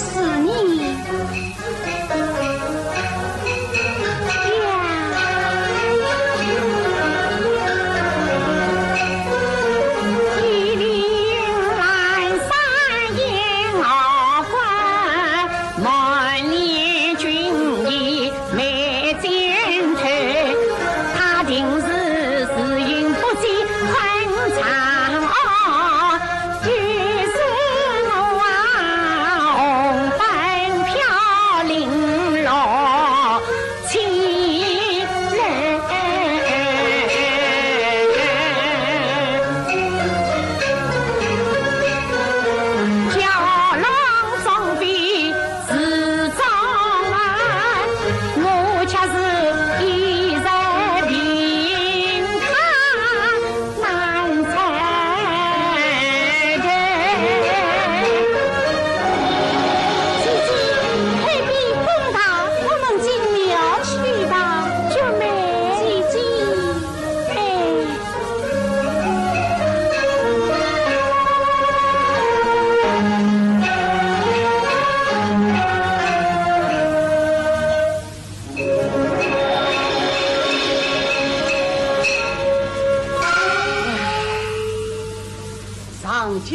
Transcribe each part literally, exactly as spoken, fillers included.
是你呀。姐姐，快点赶到，我们进庙去吧。姐妹。姐姐，哎。 上见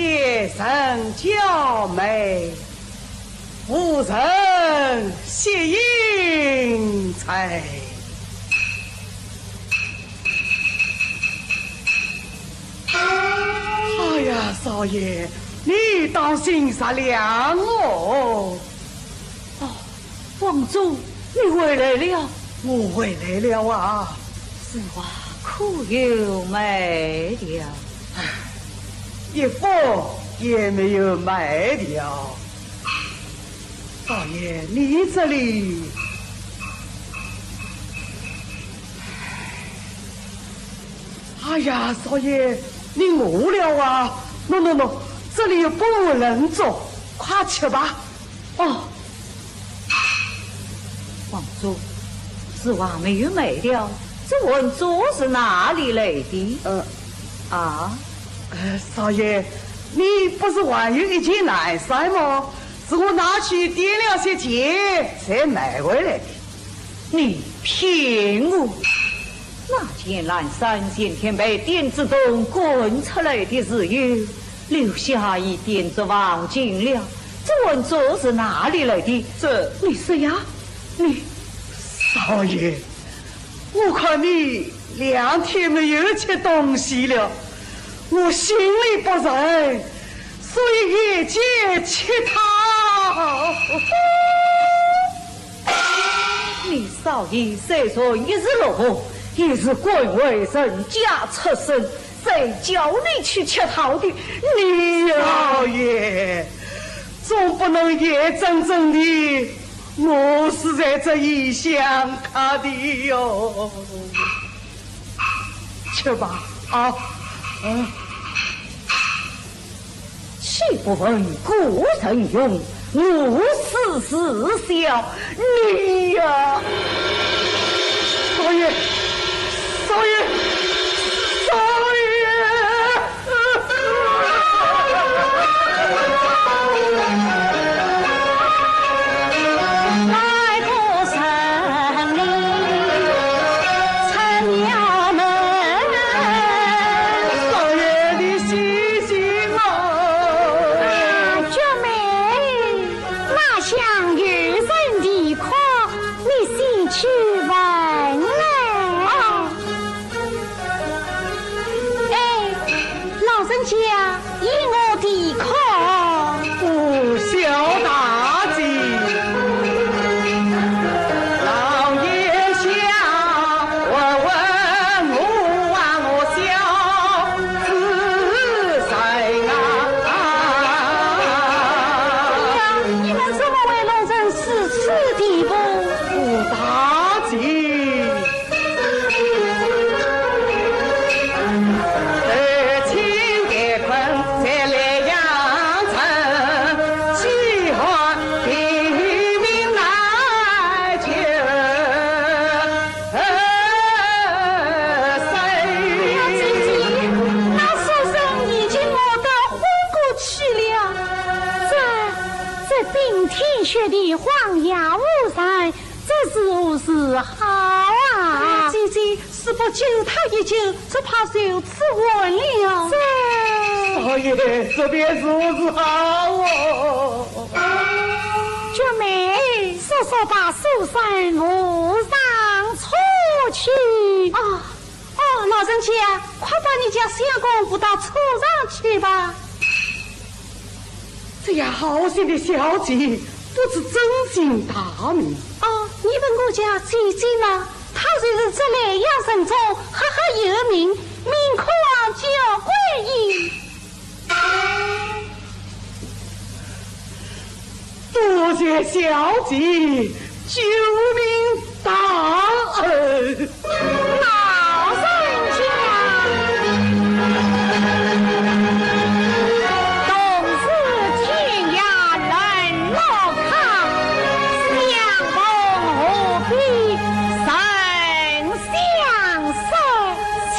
陈家妹，无人惜英才。哎呀，少爷，你当心着凉哦。哦， 王佐，你回来了。我回来了啊。此话可有卖掉？唉，一分也没有卖掉。少爷，你这里……哎呀，少爷，你饿了啊？喏，喏，喏，这里有半碗冷粥，快吃吧。 哦，王佐，此话没有卖掉，这碗粥是哪里来的？呃，啊？呃，少爷，你不是还有一件蓝衫吗？是我拿去添了些钱才买回来的。 你骗我！那件蓝衫前天被店子东赶出来的时候，留下一点子忘记了，这碗粥是哪里来的？这……你说呀，你……少爷，我看你两天没有吃东西了，我心里不忍，所以夜间乞讨。 你少爷虽然一时落魄，也是敢为人家出身，谁叫你去乞讨的？你呀……少爷，总不能眼睁睁地饿死在这异乡客地哟。吃吧，啊，嗯。 岂不闻古人云，饿死是笑？你呀！少爷，少爷，少爷！少爷，你醒醒哦！啊，姐妹，哪厢有人啼哭，你先去问来。哎，老人家， 因何啼哭？不孝大姐，老爷想问问我啊，我小子在哪？哎呀，你们怎么为老人鲜血的荒野无人，这是何是好啊？哎呀，姐姐，若不救他一救，只怕受此患了。这，少爷，这便如何是好哦？菊妹，速速把书生扶上车去。啊， 哦，老人家，快把你家相公扶到车上去吧。这样好心的小姐，不知尊姓大名。哦，你问我家姐姐呢？她就是这莱阳城中赫赫有名，名唤焦桂英。 多谢小姐救命大恩。老人家，同是天涯沦落客，相逢何必曾 相识起。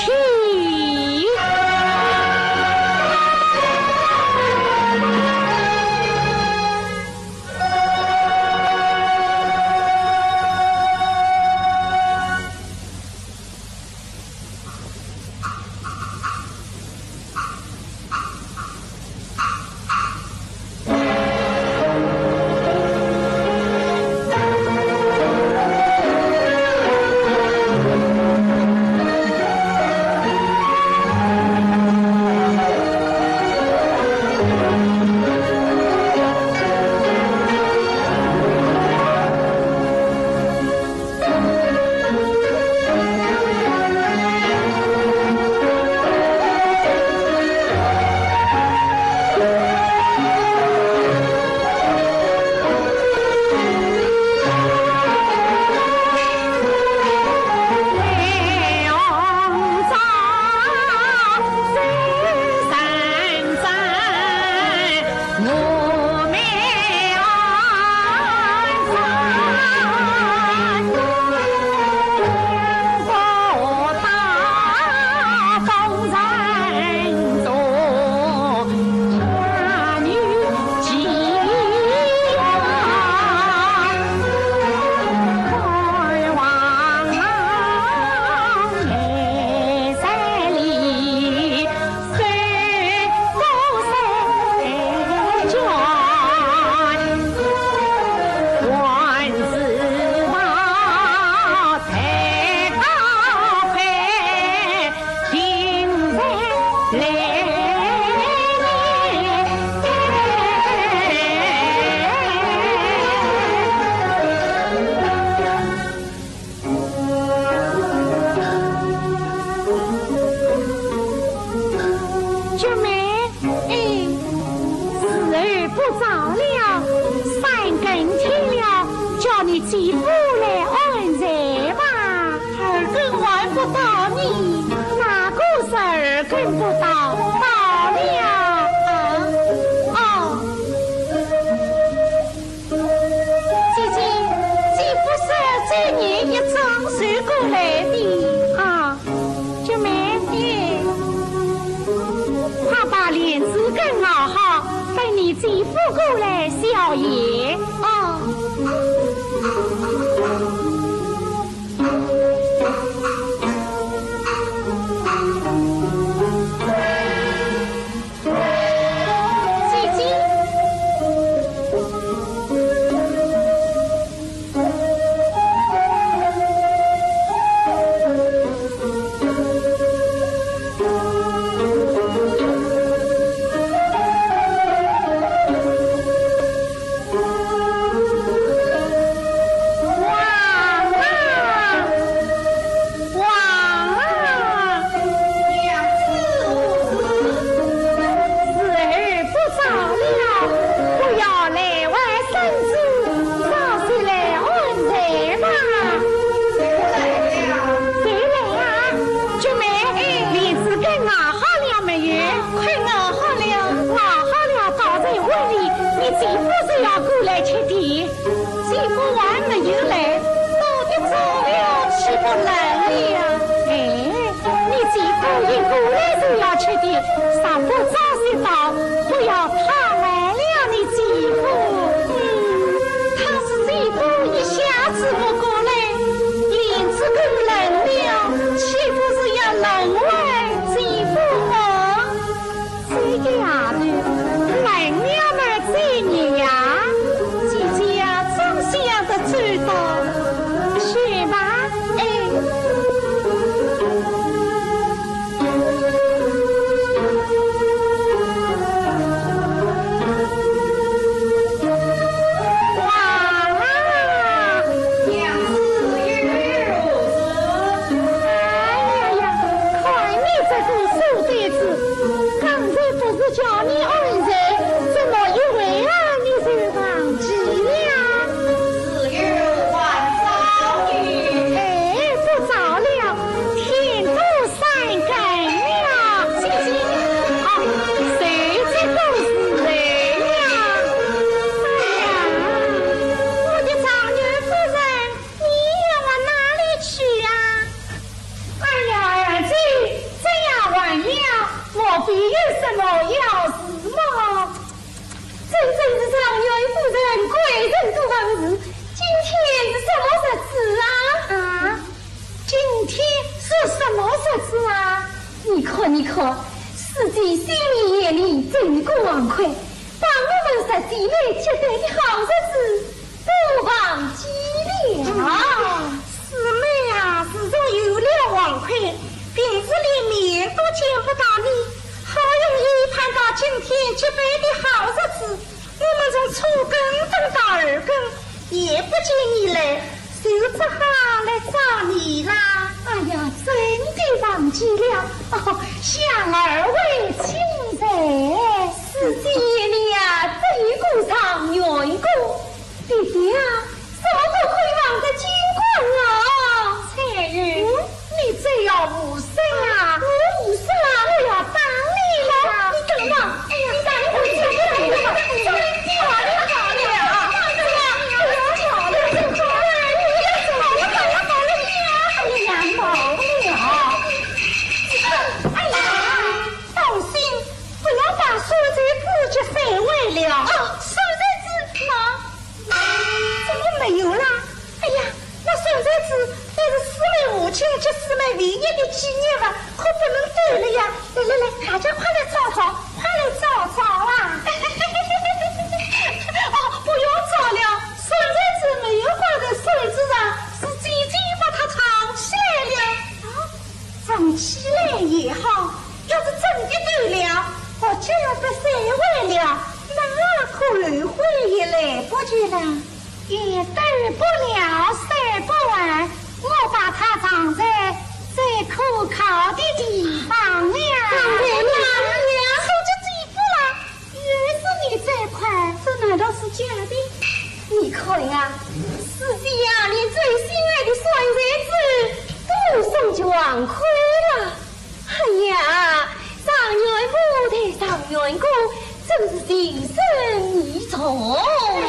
菊妹，哎，时候不早了，三更天了，叫你姐夫来安睡吧。二更还不到呢。哪个是二更不到？到了。啊，哦。 姐姐，姐夫是这年一早就过来的。啊，菊妹，哎，快把帘子盖好，等你姐夫过来消夜。哦。 姐姐。你看，四姐心里眼里这个王魁，把我们十姐妹结拜的好日子都忘记了。四妹啊，自从有了王魁，平时里面都见不到你，好容易盼到今天结拜的好日子，我们从初更等到二更，也不见你来，就只好来找你啦。哎呀，真的忘记了。哦，想二位请坐。四姐，你呀，这一个状元公，爹爹啊，怎么不肯望得见官啊？彩云，你这要无声啊？我无声啊，我要打你了。你等等，哎呀，你等一会儿，你等一会儿，你等一会儿，你等一会儿。哎呀，当心，不要把酸菜子给摔坏了。哦，酸菜子呢？怎么没有啦？哎呀，那酸菜子乃是四妹母亲给四妹唯一的纪念物，可不能丢了呀！来来来，大家快来找找，快来找找啊！哦，不用找了，酸菜子没有挂在扇子上，是姐姐把它藏起来了。藏起来也好，要是真的丢了，或者被摔坏了，那可后悔也来不及了。 也得不了，摔不完，我把它藏在最可靠的地方了。藏在哪里呀？守着嘴巴了，越是你最快。这难道是假的？你看呀，四姐呀，连最心爱的酸菜子都送给王魁了。 哎呀，状元母对状元公，真是情深意重。哎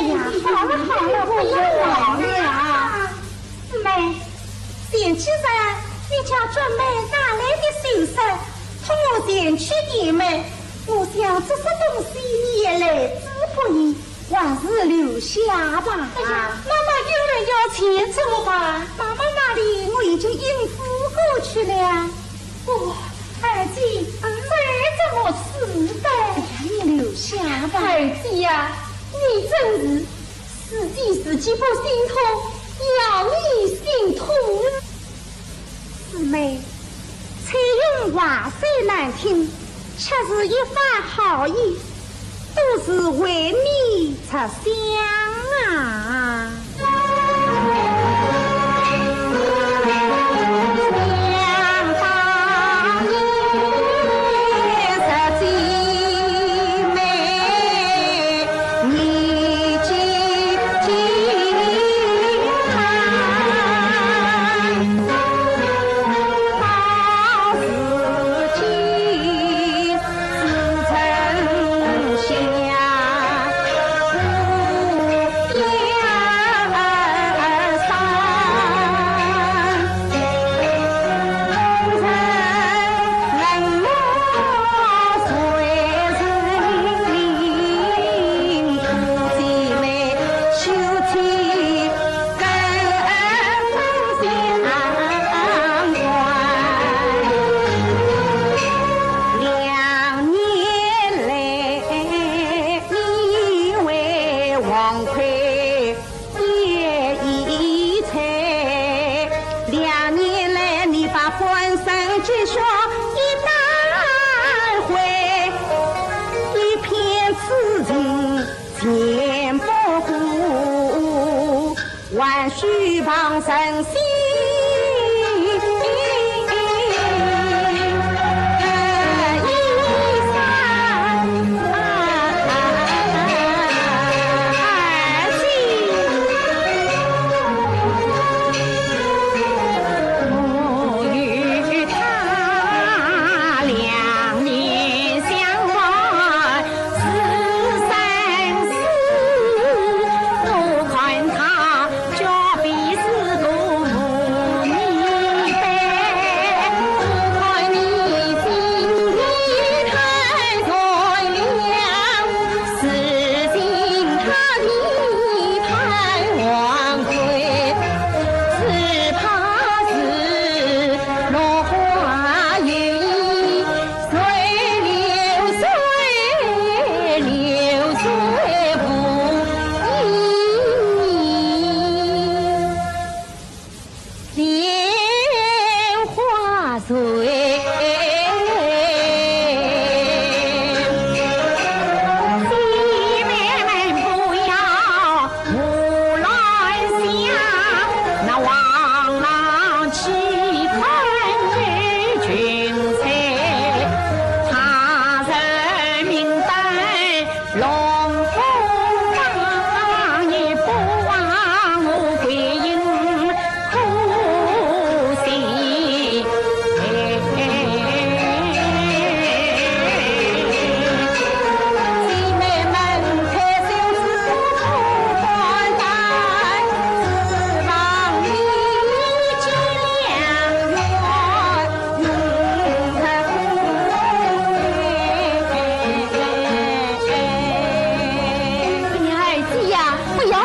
呀，好了好了，不要闹了。四妹，前几日你家准妹拿来的首饰，托我前去验明，我想这些东西你也来之不易， 还是留下吧。哎呀，妈妈又来要钱怎么办？妈妈那里我已经应付过去了。哦，二姐，这怎么使得？哎呀，你留下吧。二姐呀，你真是，四姐自己不心痛，要你心痛。 四妹，采云话虽难听，却是一番好意，都是为你着想啊。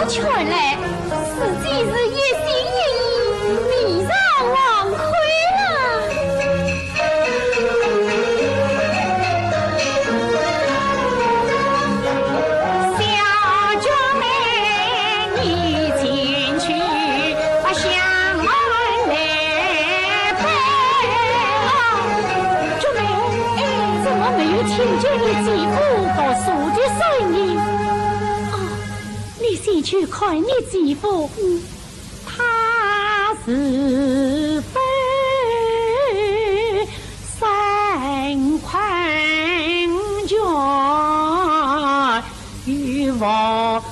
看来，此计是一心一意，迷上王魁了。小姐妹，你进去，把香案来摆。姐妹，哎，怎么没有听见你姐夫读书的声音？哦， 你先去看你姐夫，嗯，他是否生困倦，与我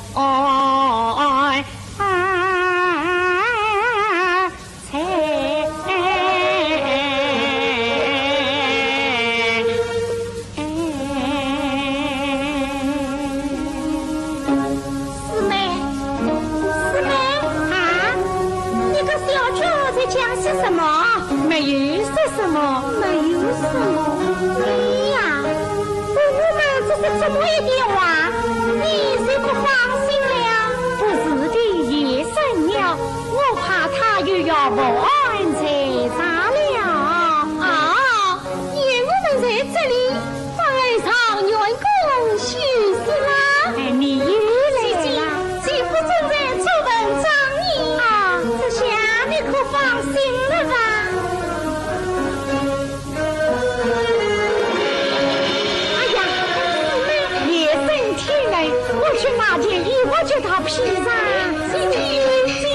师妹，师妹，啊？你个小脚在讲些什么？没有说什么。没有什么？你呀，我们这是怎么一点话？你就不放心了？不是的，夜深了，我怕他又要不安在家了。啊， 你我们在这里，反而让员工休息啦。哎，你又来了。姐姐，姐夫正在做文章呢。啊，这下你可放心了吧？哎呀，夜深天暗，我去拿件衣服给他披上。姐姐，姐姐。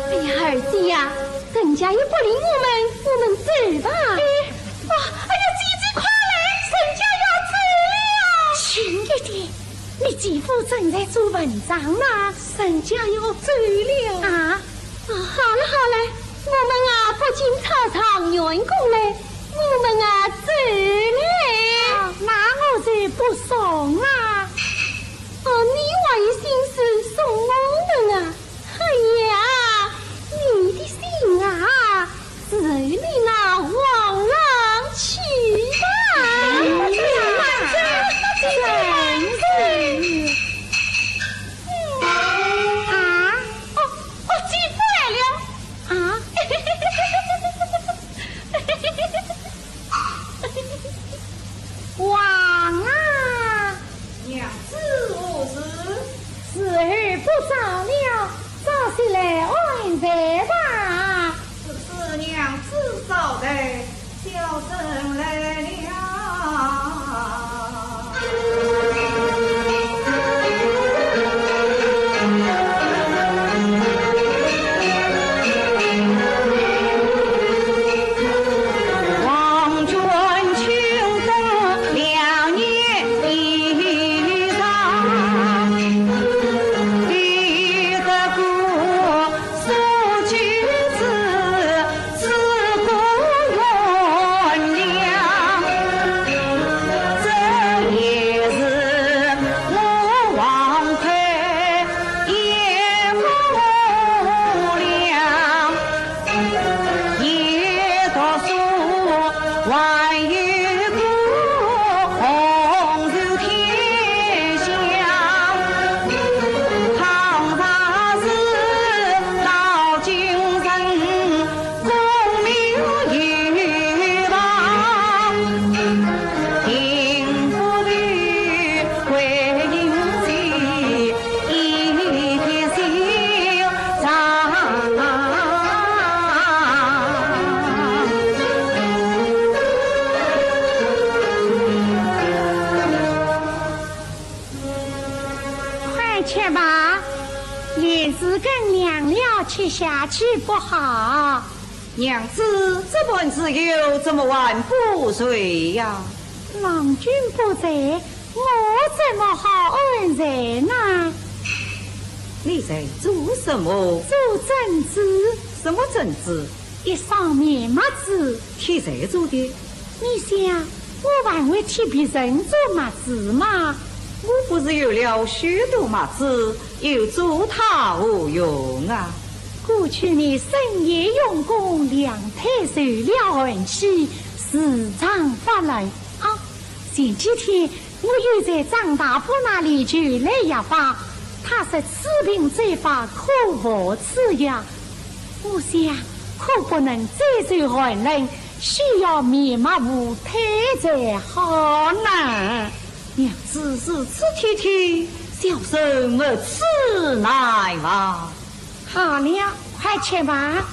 哎呀，二姐呀，人家又不理我们，我们走吧。哎，啊，哎呀，姐姐快来，人家要走了。轻一点，你姐夫正在做文章呢。人家要走了。啊？啊，好了好了，我们啊，不进操场员工了，我们啊，走了。啊，那我就不送啊。哦，你还有心思送我们啊？哎呀，你的心啊，只有你那皇上去吧。真是，真是。啊？哦，哦，姐夫来了。啊？吃下去不好。娘子，这般事由怎么还不遂呀？郎君不在，我怎么好安睡呢？你在做什么？做针黹。什么针黹？一双棉袜子。替谁做的？你想，我还会替别人做袜子吗？我不是有了许多袜子， 又做它何用啊？过去你深夜用功，两腿受了寒气，时常发冷啊。前几天我又在张大夫那里求来药方，他说此病最发可服此药。我想，可不能再受寒冷，需要棉袜护腿才好呢。 娘子如此体贴，小生没齿难忘。好了，快吃吧。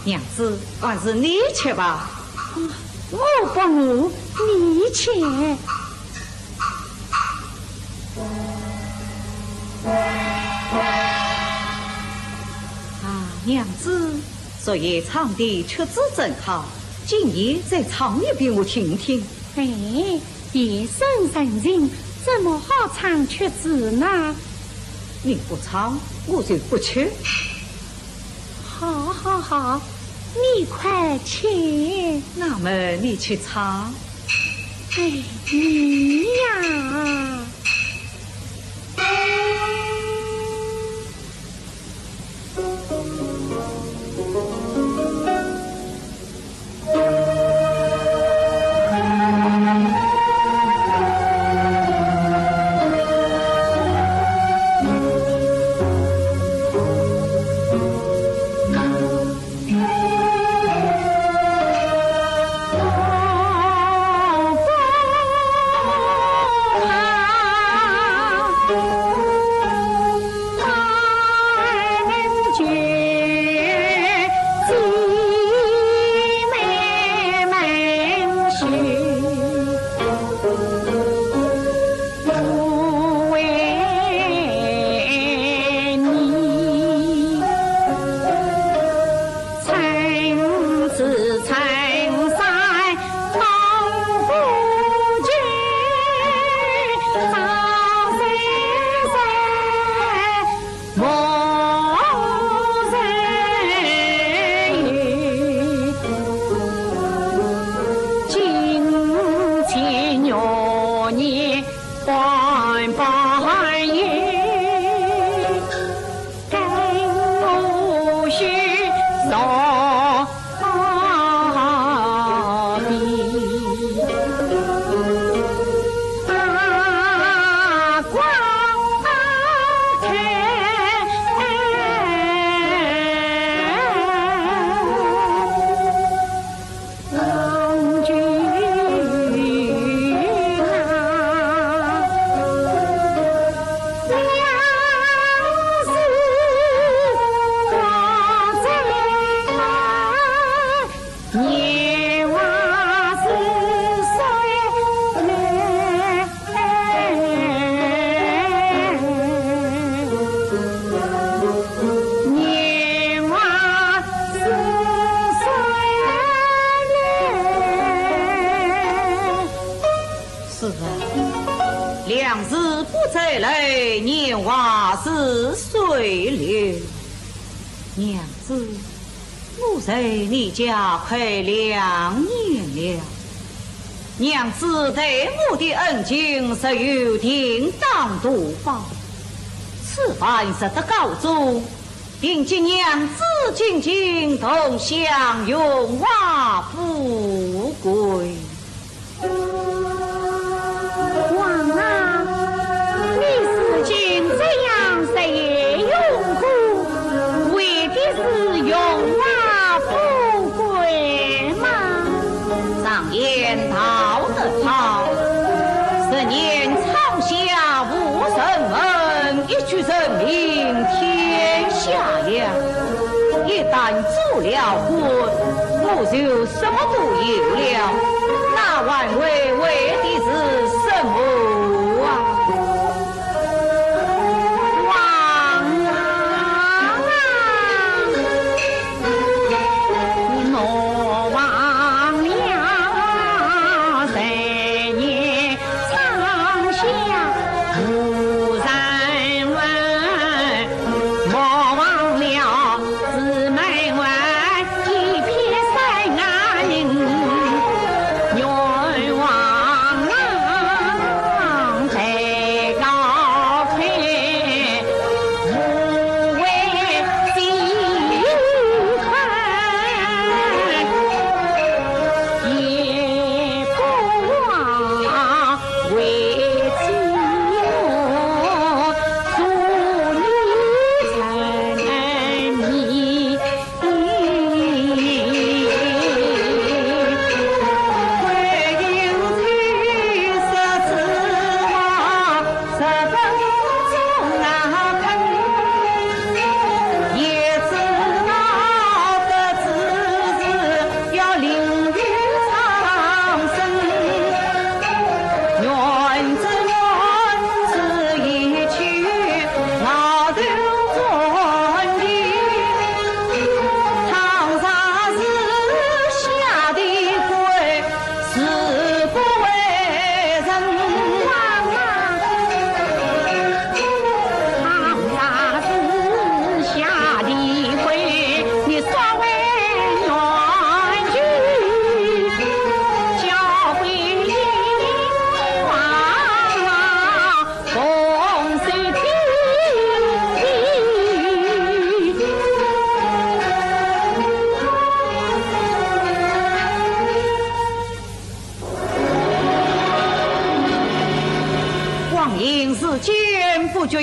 娘子，还是你吃吧。我不饿，你吃。啊，娘子，昨夜唱的曲子真好，今夜再唱一遍我听听。哎， 夜深人静，怎么好唱曲子呢？你不唱，我就不吃。好，好，好，你快请。那么你去唱。哎，你呀。是啊，良时不再来，年华似水流。娘子， 我在你家快两年了。娘子待我的恩情，实有定当多方。此番若得高中，定请娘子进京同享荣华富贵。 王啊，你如今这样日夜用功，为的是荣华富贵吗？常言道得好，十年窗下无人问，一举成名天下扬。一旦做了官，我就 什么都有了，那还会为的是什么啊？王啊！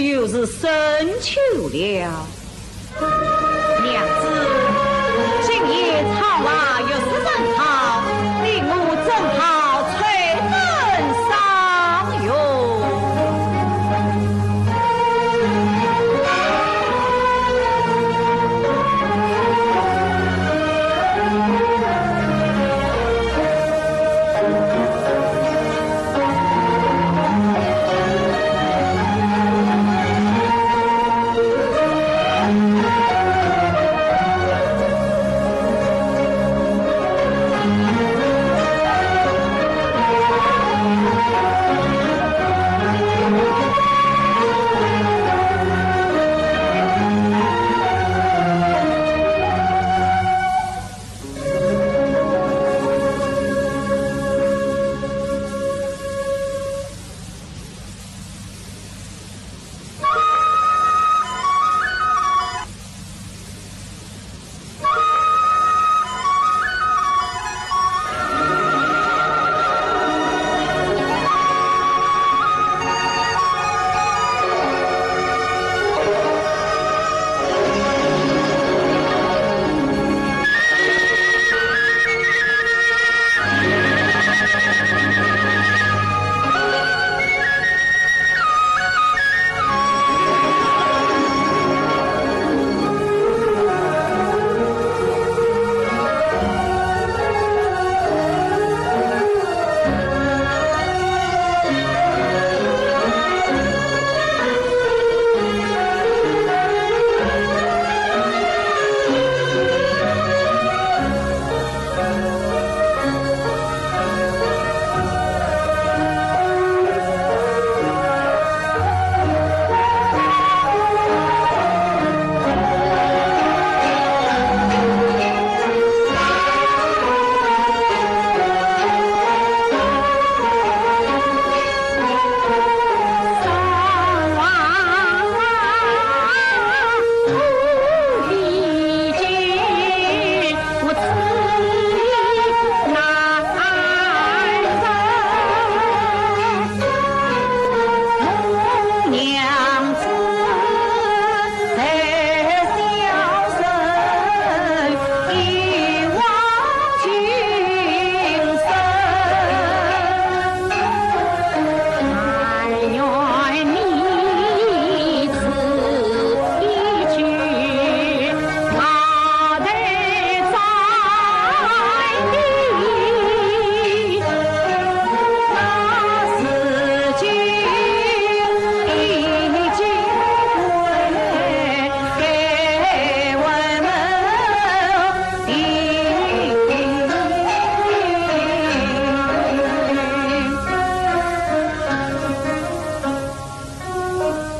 又是深秋了。娘子，今夜窗外月色正好，你我正好吹灯赏月。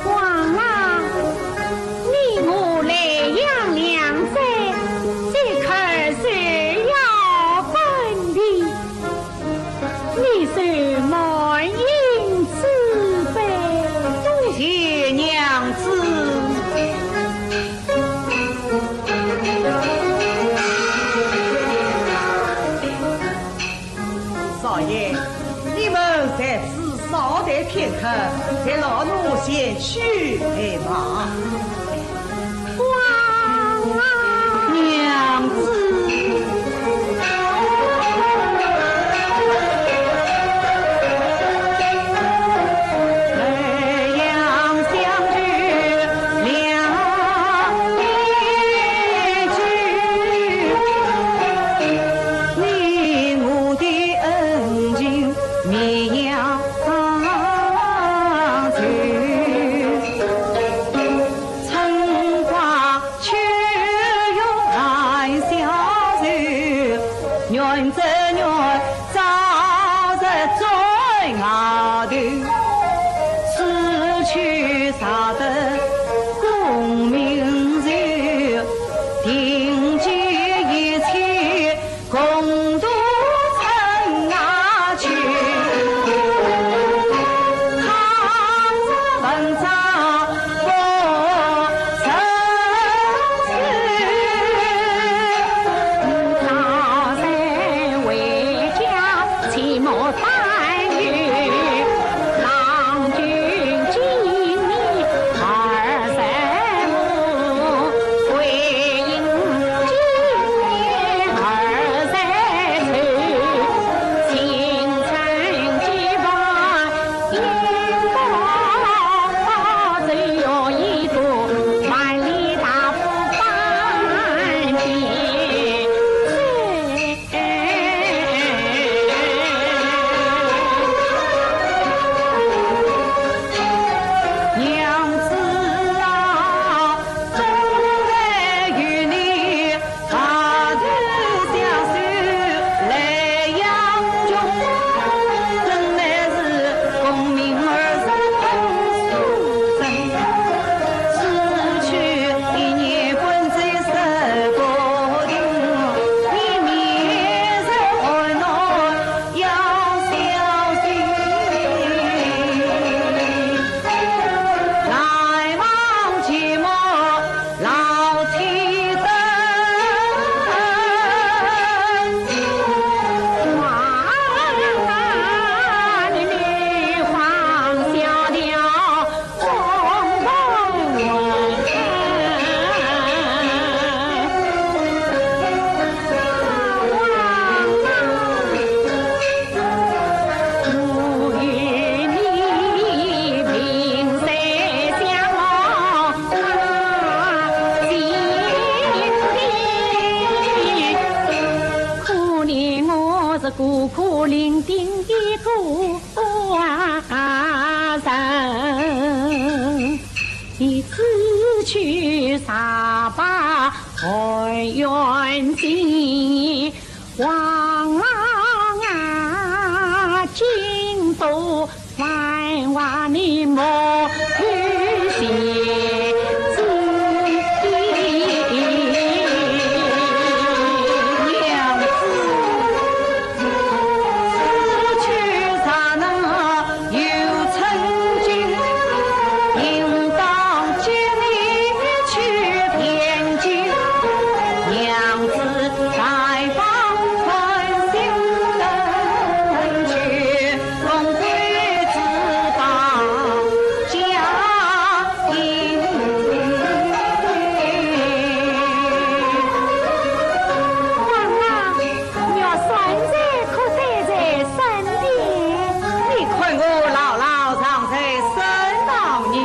王郎，你我莱阳两山，这刻是要分别，你是满饮此杯。多谢娘子。 少爷，你们在此稍待片刻，待老奴前去备马。王啊！娘子。孤苦伶仃一个人，一直去上班还愿景。王郎啊，今多繁华你莫去谢之。娘子。 王郎，玉扇子可带在身边？你看我牢牢藏在身旁呢。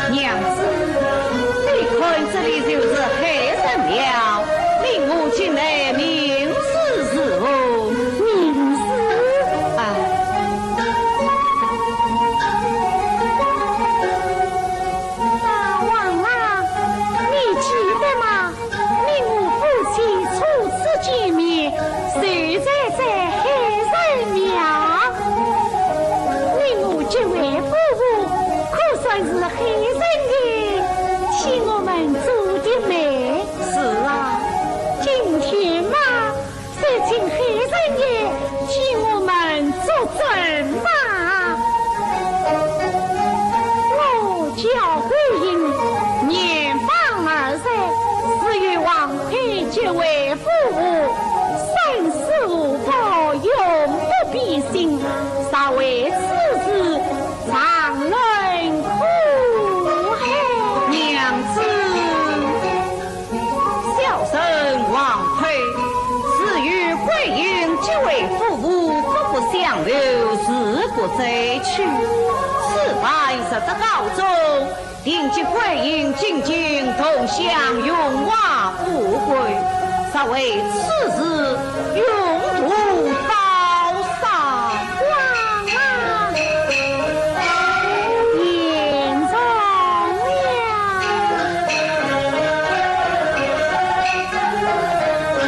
娘子，你看这里就是海神庙，你我进来名字如何？名字？啊。啊，王郎，你记得吗？ 你我夫妻初次见面，就在这海神庙。你我结为夫妇，可算是海神爷替我们做的媒。是啊。今天嘛，就请海神爷替我们作证吧。我 叫桂英，年方二十，是与王魁结为夫妇，生死无报，永不变心，实为此事常人苦海。娘子。 小生王魁，自与桂英结为夫妇，各不相留，誓不再娶。此番若得高中，定给桂英进京同享荣华富贵，实为此事永图报 上。王啊，言重了。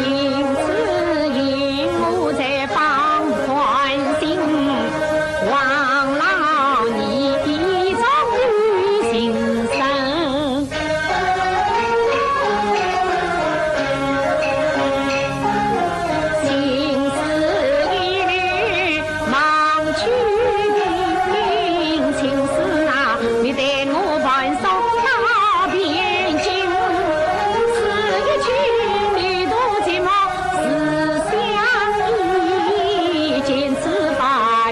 因此因我在旁观心，王老你终于心生。 情丝一缕忙去的情丝啊，你待我还送到边境，此一去旅途寂寞思乡意，见此白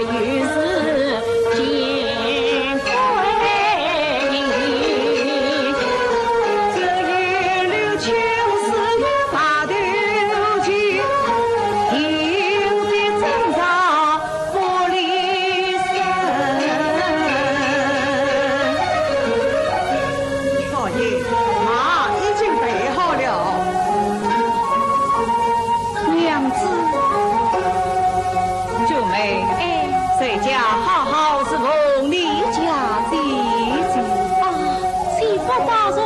云时 见桂英。只有柳青丝与白头翁，停的正着不离身。少爷，马已经备好了。 娘子。九妹。哎。在家好好侍奉你家姐姐。啊，谁不高中，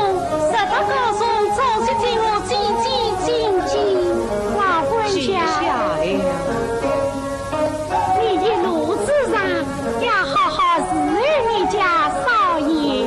谁不高中，早些替我姐姐请安。老官家。记下了。你一路之上，要好好侍候你家少爷。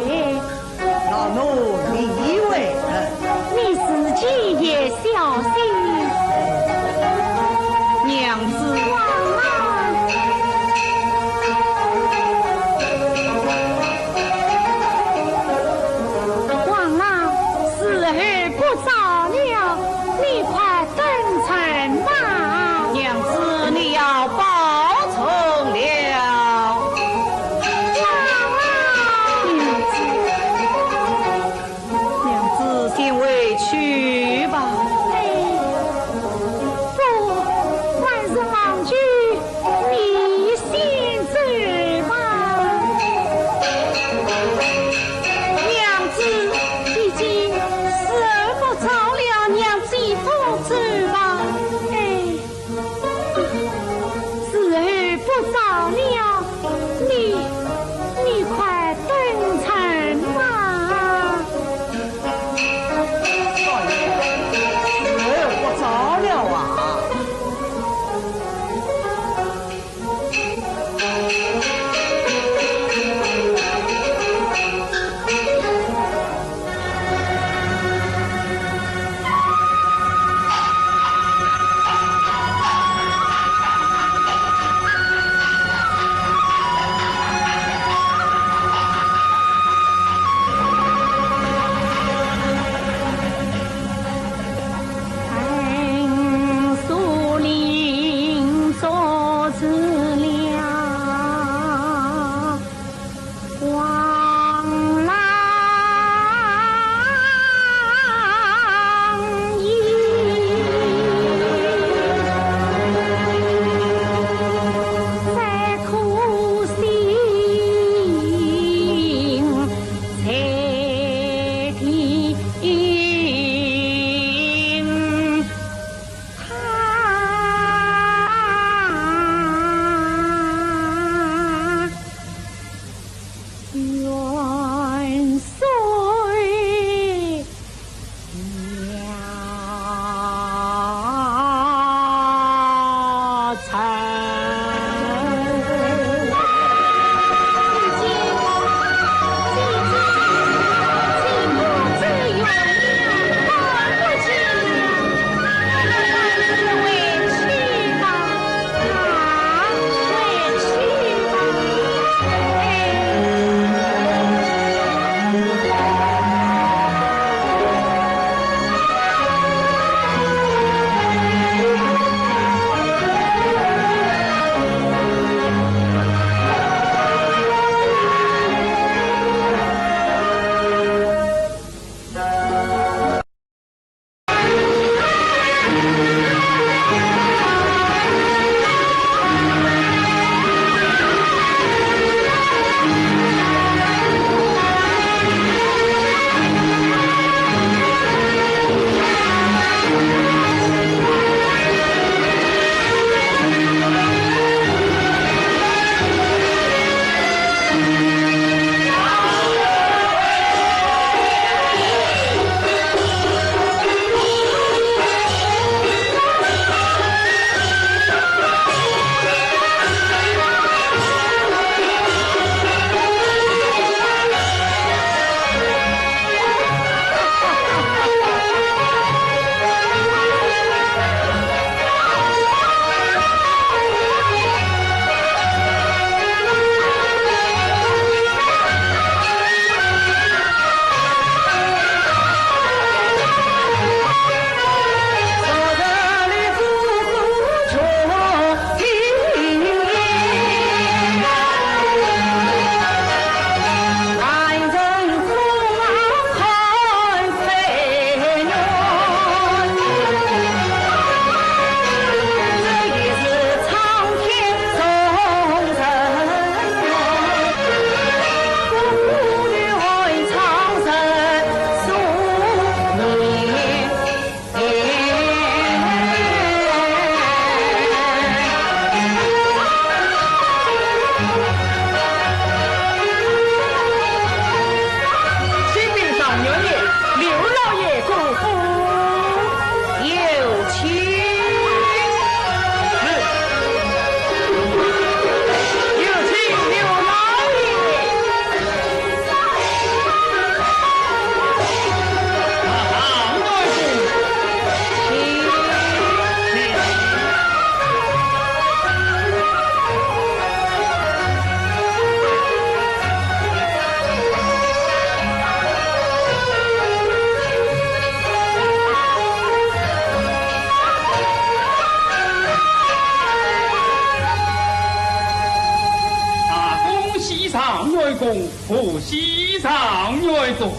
公，贺喜状元公。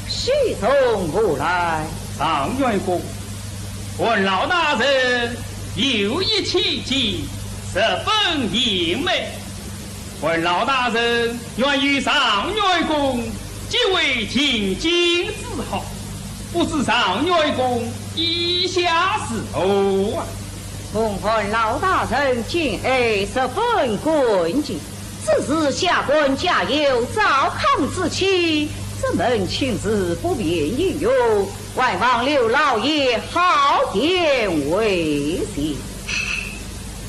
喜从何来？状元公，韩老大人有意千金，十分贤美。 韩老大人愿与状元公结为秦晋之好，不知状元公意下如何啊？奉韩老大人建议，十分感激。只是下官家有糟糠之妻，这门亲事不便应允，还望刘老爷好言为情。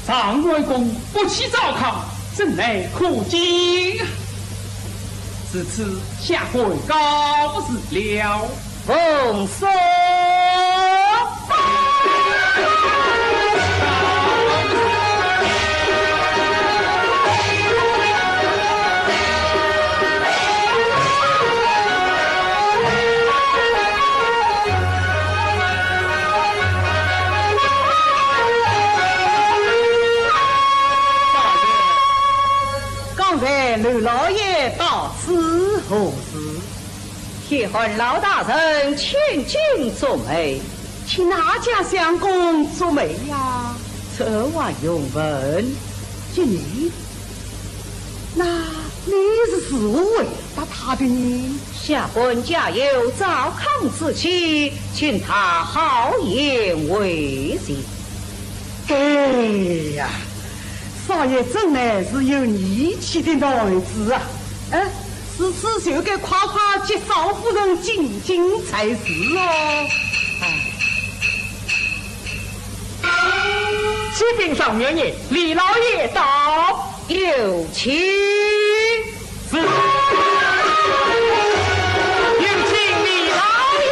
状元公不起糟糠，怎奈可敬啊？如此下官告辞了。奉送。 刚才刘老爷到此何事？替韩老大人千金作媒。请哪家相公作媒呀？这还用问？是你？那你是如何回答他的呢？下官家有糟糠之妻，请他好言为情。 哎呀，少爷真乃是有义气的男子啊！哎，如此就该快快接少夫人进京才是哦。哎。启禀状元爷，李老爷到。有请。 是。有请李老爷。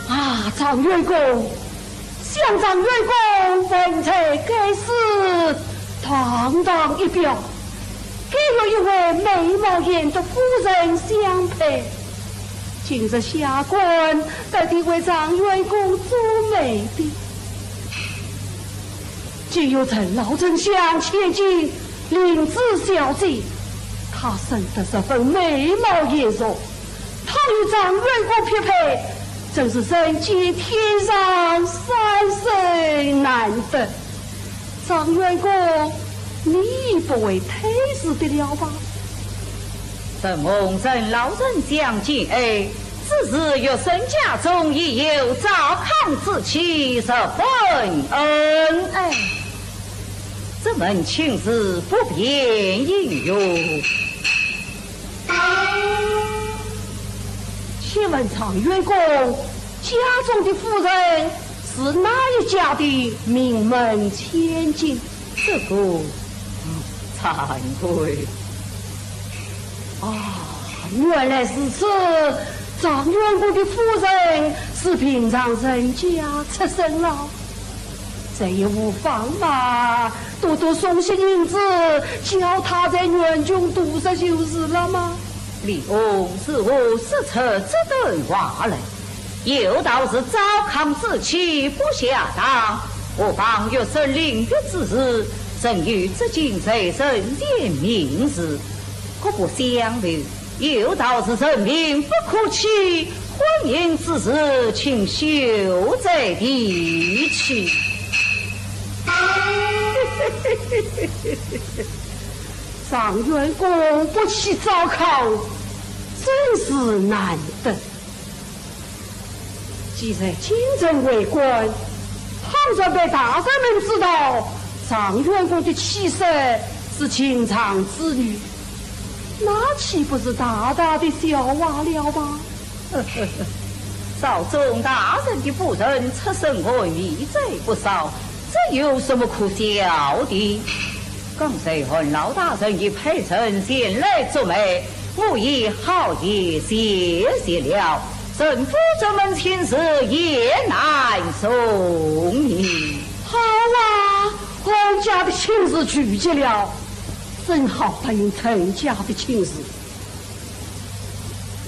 啊，状元公， 想状元公文才盖世，堂堂一表，该与一位美貌贤淑夫人相配。今日下官特地为状元公作媒的，竟有陈老丞相千金林子小姐，她生得十分美貌贤淑， 倘与状元公匹配，真是人间天上三生难得。状元公，你不会推辞的了吧？承蒙陈老丞相建议，只是学生家中已有糟糠之妻，十分恩爱。 这门亲事不便应允。请问状元公，家中的夫人是哪一家的名门千金？这个，嗯，惭愧。啊，原来如此，状元公的夫人是平常人家出身了。 这也无妨嘛，多多送些银子，叫她在园中度日就是了嘛。李翁是何说出这等话来？有道是糟糠之妻不下堂，何况学生临别之时，仍有执金在身前明示，可不相留。 有道是人命不可欺，婚姻之事，请休在提起。状元公不起糟糠，真是难得。 既然京城为官，倘若被大人们知道，状元公的妻室是寻常之女，那岂不是大大的笑话了吧？朝中大人的夫人出身寒微者不少，这有什么可笑的？ 刚才韩老大人已派人前来作媒，我已好言谢绝了，陈府这门亲事也难从命。好啊，家的亲事拒绝了，正好答应陈家的亲事。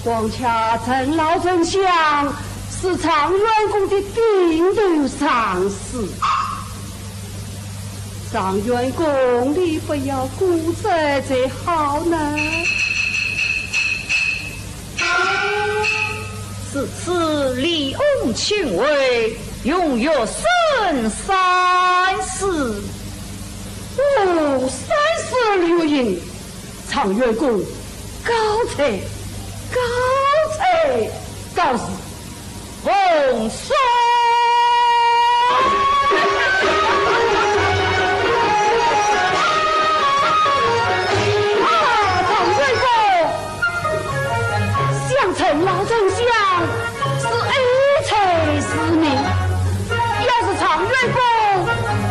况且陈老丞相是状元公的顶头上司，状元公你不要顾着才好呢。如此李翁请回，永约三思。 哦，三思刘英，状元公，告辞，告辞，告辞，奉送。啊，状元公， 想陈老丞相是爱才如命，要是状元公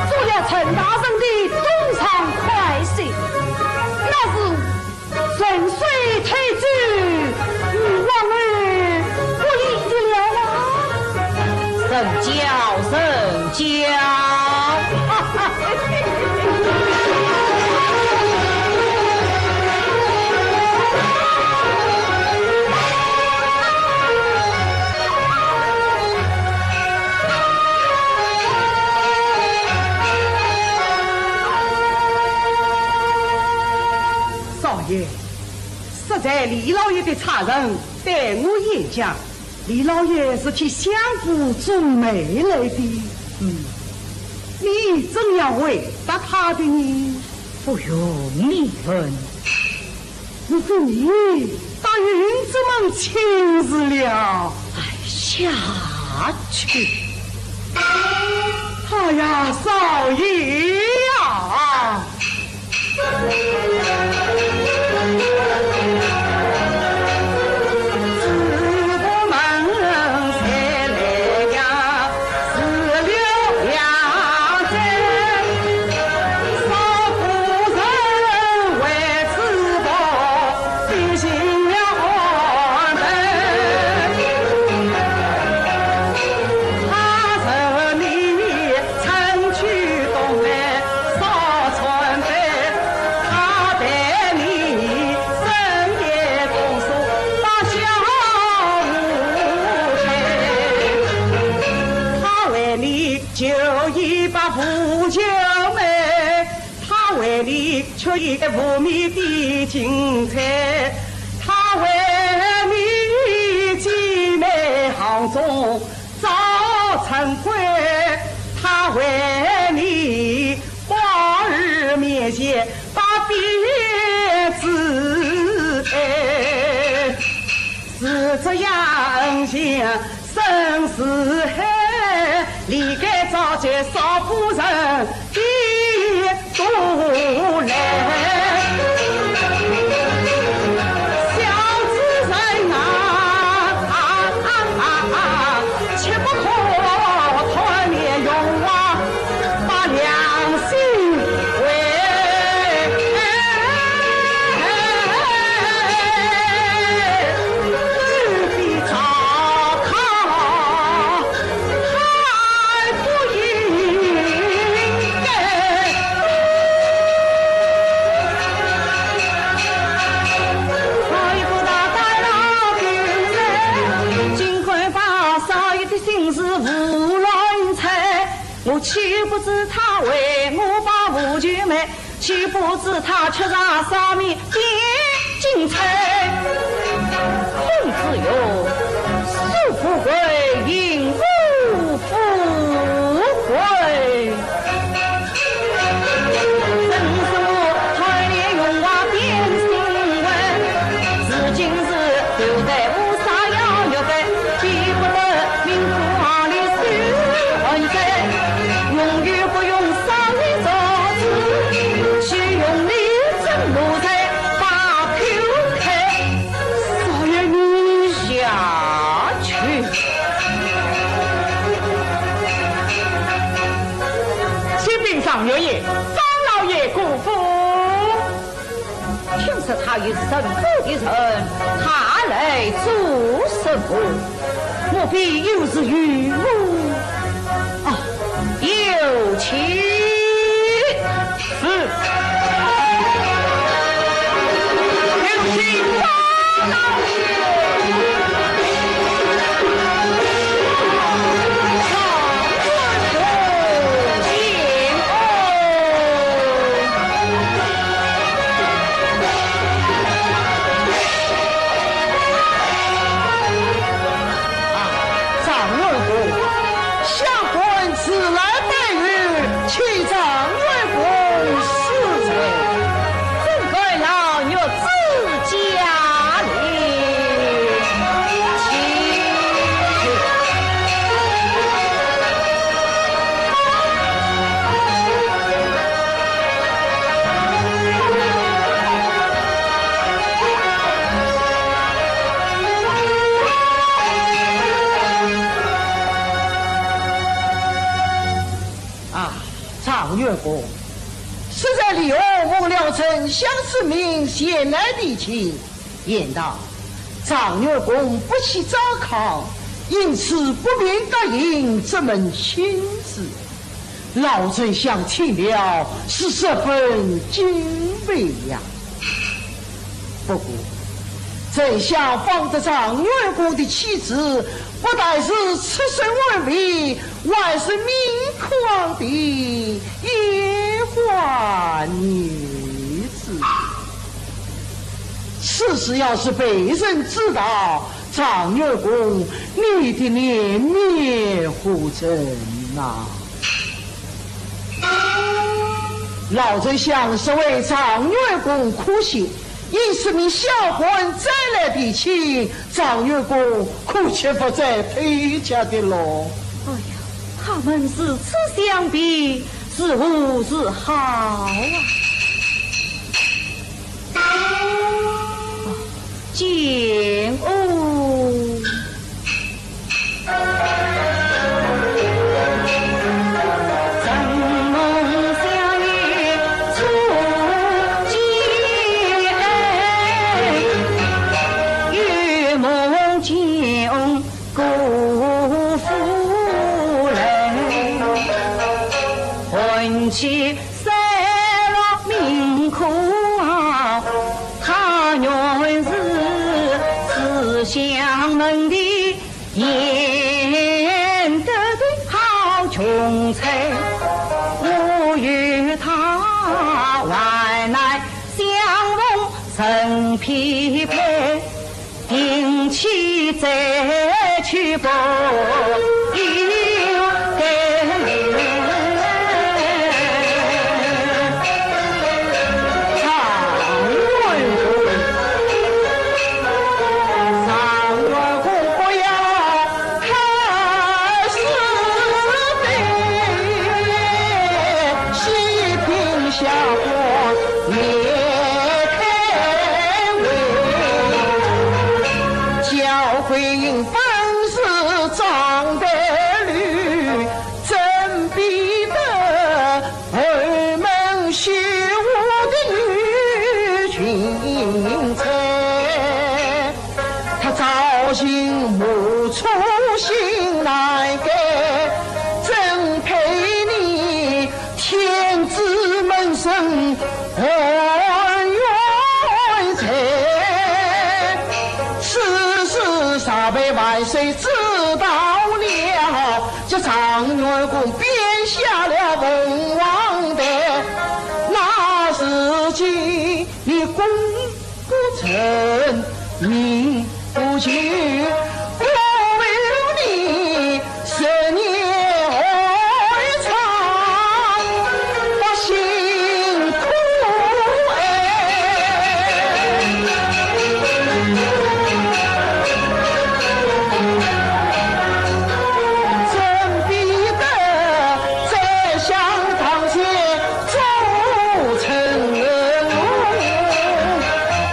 做了陈大人的东床快婿，那是顺水推舟，与往而不利的了啊！神交，神交。 少爷，适才李老爷的差人对我演讲，李老爷是替相府做媒来的。嗯，你怎样回答他的呢？不用你问。 莫非你答应这门亲事了？哎，下去。哎呀，少爷呀！他为你求一把无求妹，他为你求一个无米的青菜，他为你姐妹行中找陈贵，他为你官儿面前把匾子哎。 是这样恩情深似海，理该早些少夫人的肚来。小子人啊，切不可贪恋荣华，把良心为 我岂不知他为我把无求妹，岂不知他吃上三面点金钗？孔子云：书富贵，贫富富贵。 真是我贪恋荣华变心为，如今是头戴乌纱缨玉带，比不得明珠黄绫绥寒衫。荣辱不用少年做主，岂容你真奴才把口开。少爷你下去。 启禀状元爷，张老爷过府。听说他与陈府的人，他来做什么？莫非又是与我？啊，有请。状元公，适才李贺奉了丞相之命前来提亲，言道状元公不起早康，因此不便答应这门亲事。老丞相听了是十分敬佩呀。 不过，丞相访得状元公的妻子，不但是出身完美，还是面孔上的一花女子。此事要是被人知道，状元公，你的脸面何存呐？ 老丞相是为状元公可惜，因此命小官再来提亲，状元公可绝不再推辞的喽。哎呀，他们如此相比，如何是好啊？见哦。 此事早被万岁知道了，这状元公便下了凤凰台。那时节，你功不成名不就，不如你 十年寒窗不辛苦哎。怎比得宰相堂前 做春梦，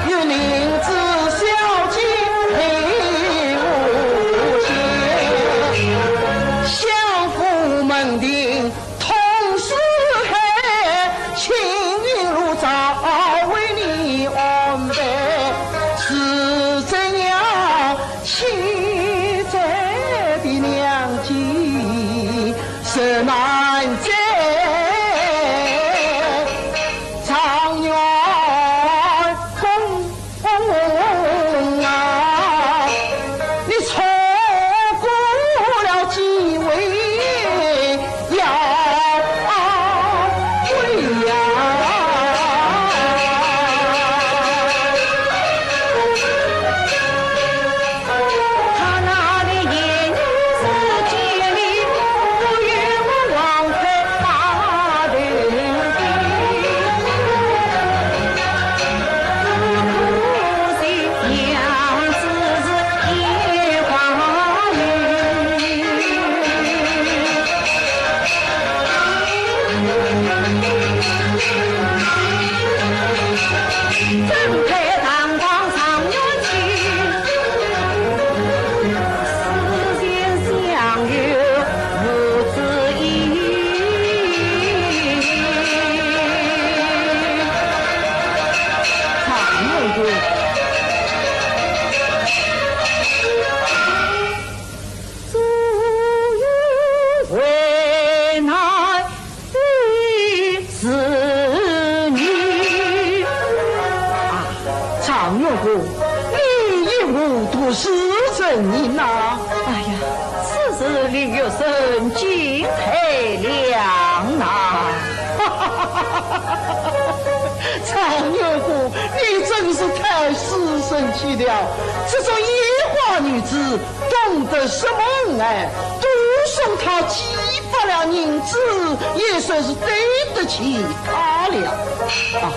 又能知小姐配无嫌。相府门庭通四海，青云路早为你安排，是怎样？ 现在的良机实难再。状元公啊，你错过了机会呀。是人人呐。哎呀，此事令学生敬佩良呐。状元公，你真是太失神气了。这种烟花女子，懂得什么恩爱？多送她几百两银子，也算是对得起她了。啊，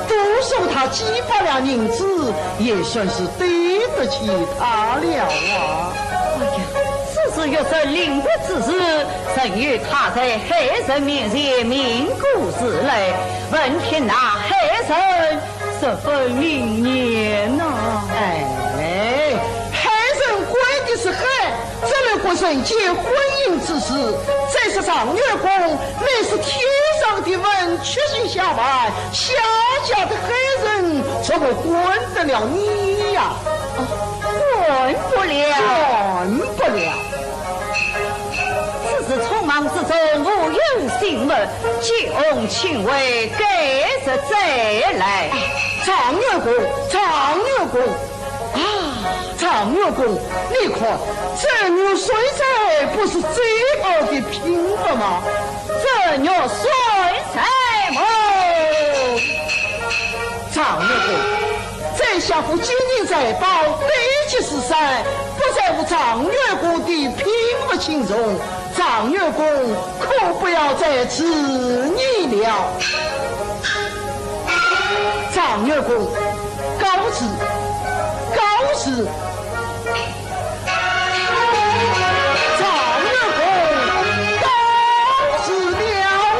多送她几百两银子，也算是对得起她了啊。哎呀，此事学生领得之时，曾有她在海神面前鸣鼓如雷，闻听那海神十分灵验呐。哎，海神归的是海，这么个人间婚姻之事，再说状元公乃是天上的文曲星下凡，下嫁的海神怎么管得了你呀？管不了。管不了。此事匆忙之中，无有信物，急奉亲回，改日再来。状元公，状元公，啊，状元公，你看，这玉碎砧不是最好的品物吗？这玉碎砧么？状元公， 在下府金银财宝堆积如山，不在乎状元公的品物轻重，状元公可不要再自疑了。状元公，告辞，告辞。 状元公到此了啊！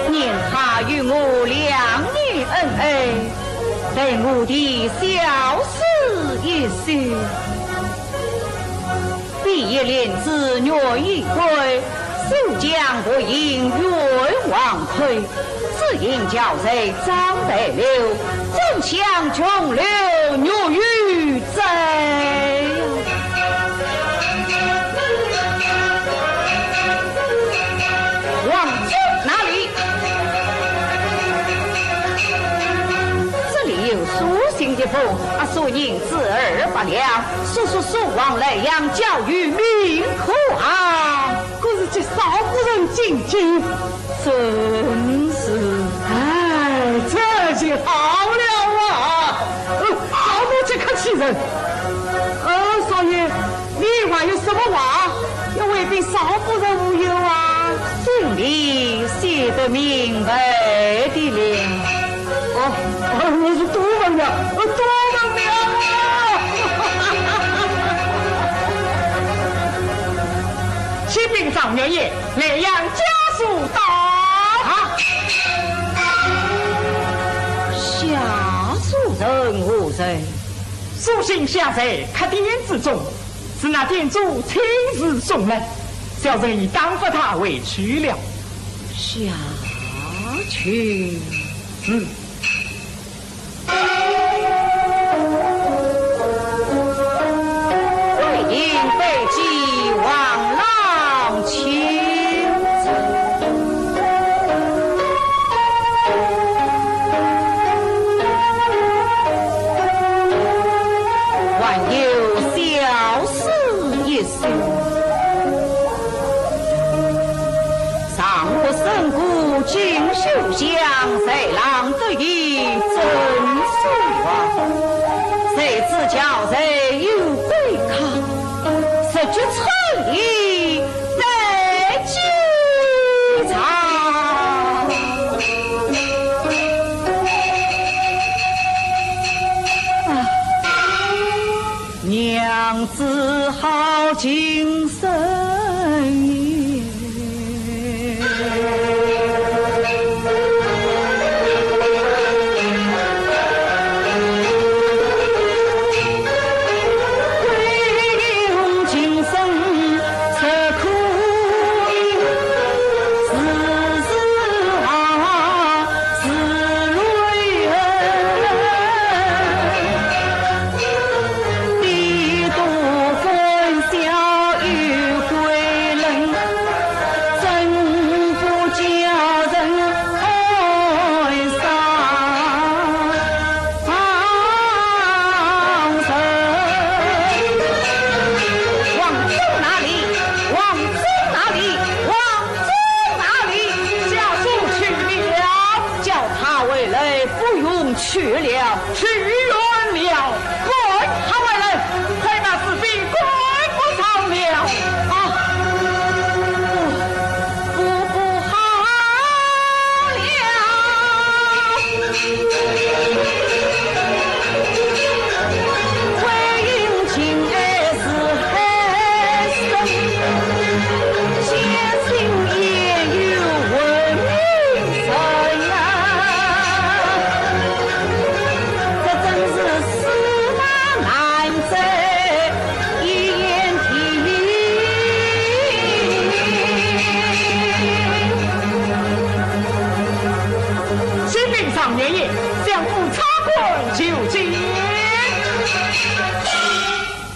念他与我两年恩爱，待我的小事一桩。 比翼莲子月已归，休将白云怨王魁。只因巧在章台楼，怎想琼楼玉碎砧。王子哪里？这里有书信一封，啊，说银子二百两， 速速送往莱阳，交与明可啊。可是这少夫人进京，真是……哎，这就好了啊！呃，少奴这个气人。呃，少爷，你还有什么话要回禀少夫人无忧啊？信里写得明白的了。 哦，哦，我是多问了，我多问了啊！启禀状元爷，莱阳家书到。啊，下书人何人？书信下在客店之中，是那店主亲自送来，小生已打发他回去了。下去。嗯。桂英被击，王郎请。 还有小诗一首。上不胜鼓尽休响，谁郎得意枕书房。谁知佳人有归客，日久春意 难久长。啊，娘子好情深也。 王忠哪里？王忠哪里？王忠哪里？家书去了，叫他回来，不用去了，去远了，快，快回来，快把士兵赶赴朝了。啊，不，不，不好了。 启禀状元爷，相府差官求见。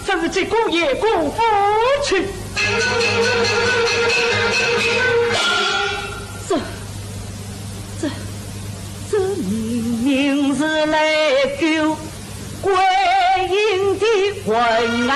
这是接姑爷过府去。这，这，这明明是来救 桂英的魂啊！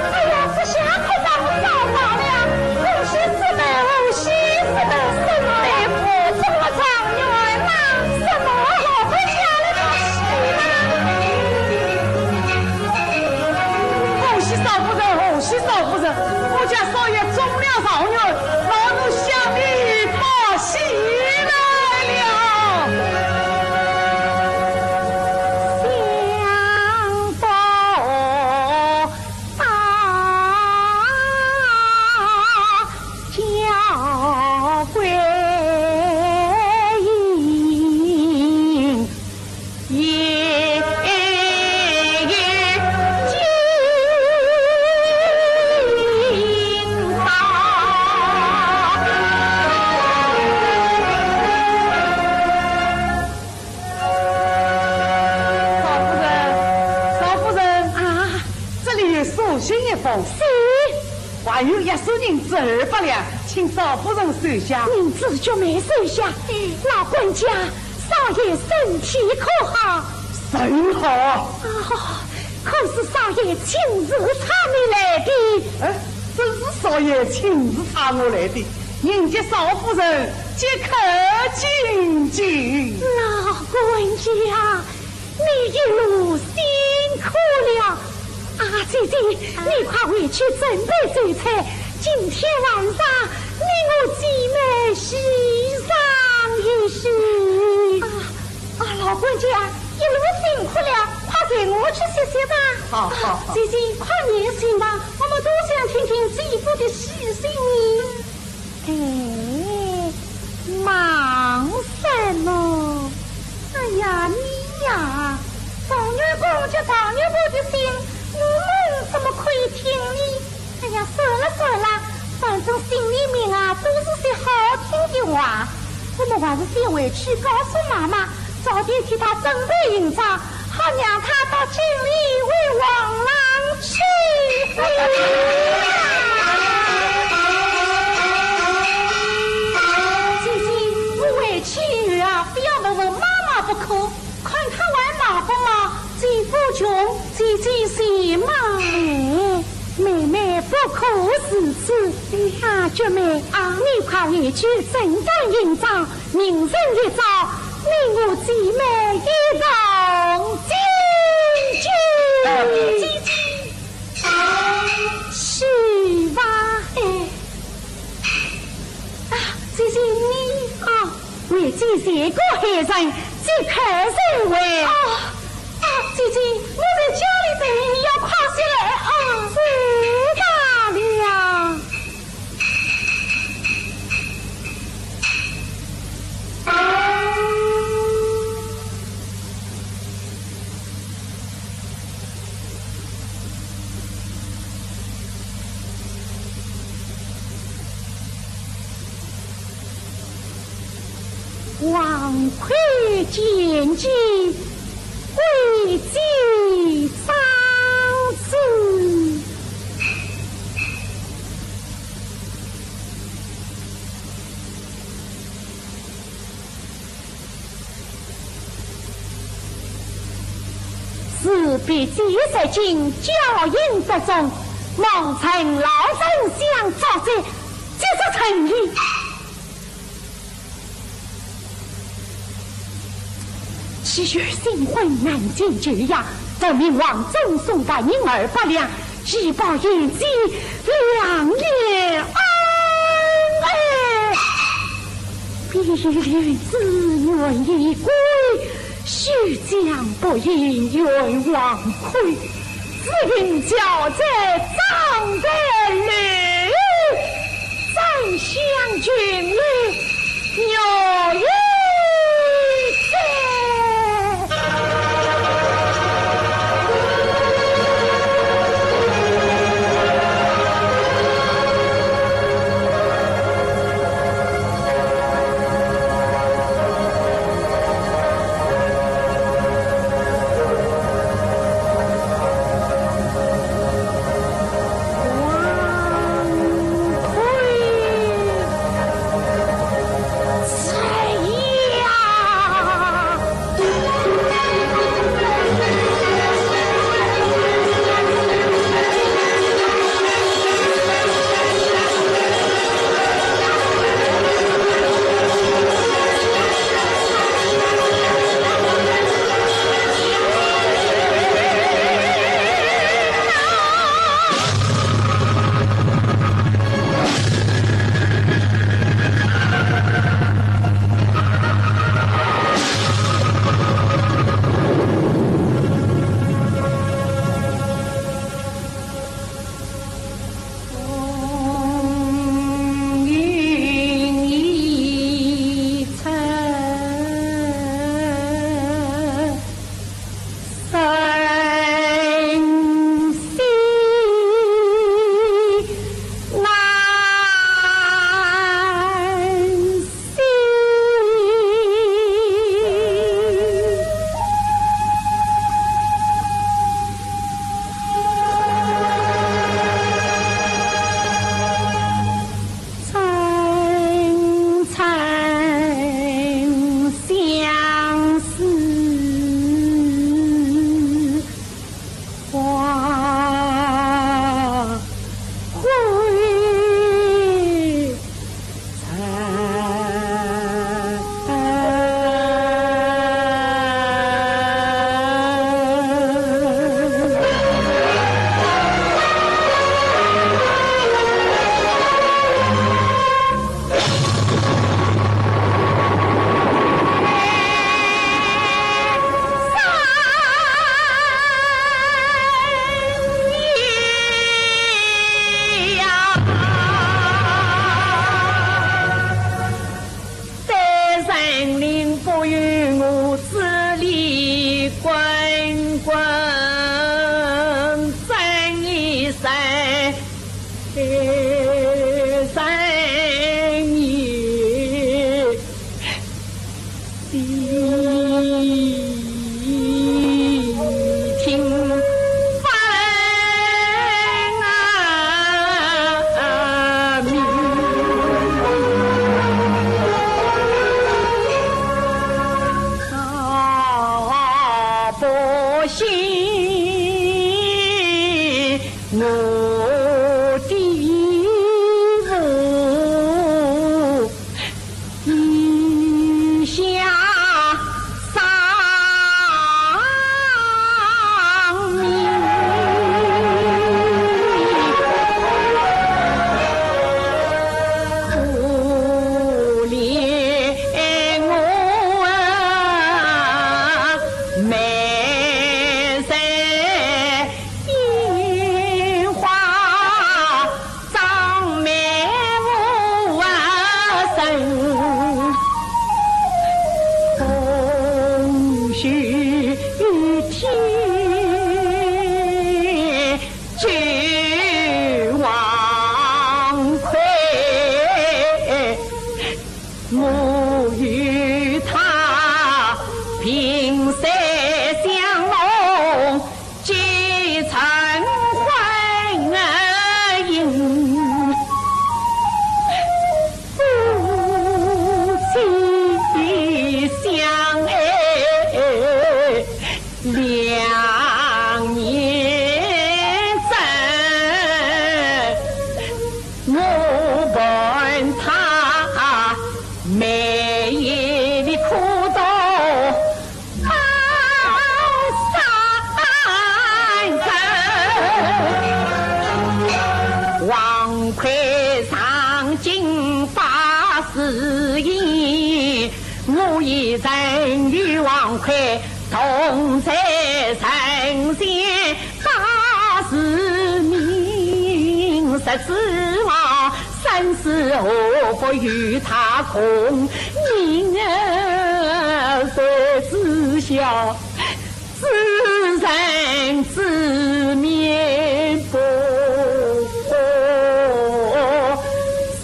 哎呀，这下可把我找到了！恭喜师妹，恭喜师妹，师妹府中了状元啦！什么？老官家来恭喜啦！恭喜少夫人，恭喜少夫人！我家少爷中了状元，老奴向你报喜来了。想不到少夫人，少夫人。啊。这里有书信一封。是。还有一束银子二百两，请少夫人收下。银子就没收下。老官家，少爷身体可好？甚好啊。啊，可是少爷亲自差你来的。哎，真是少爷亲自差我来的，您给少夫人即刻进京。老官家，你一路辛苦了。啊，姐姐，你快回去准备酒菜，今天晚上你我姐妹喜上一喜。啊，啊，老官家，一路辛苦了，快随我去歇歇吧。好，好，好。姐姐，快念信吧，我们都想听听姐夫的喜讯呢。 哎，忙什么？哎呀，你呀，状元公接状元婆的信，我们怎么可以听呢？哎呀，算了算了，反正信里面啊都是些好听的话，我们还是先回去告诉妈妈，早点替她准备行装， 好让她到京里为王郎娶亲。姐姐，我回去啊，非要问问妈妈不可，看她玩马不嘛，姐夫穷，姐姐闲嘛。哎，妹妹不可如此。啊，菊妹啊，你快回去整装行装， 明日一早，你我姐妹一同进京。姐姐，是吧？哎，啊，姐姐你啊，为姐姐个黑人，这可是为……哦，啊，姐姐，我在家里等你，你要快些来啊。知道了。 王魁见计，跪见长子。 事必既至今，交印得中，望臣老丞相作主，即是臣意。侄儿新婚难见舅爷，特命王珍送白银二百两， 以报贤婿良言恩爱。比邻子愿以归，休将白银还王魁。只因巧在长乐楼， 斩将军令，有一奏。魁上京拜师宴，我一人与王魁同在人前。大师命，十指望，三世何福与他共，命儿谁知晓？ 知人知面不知心。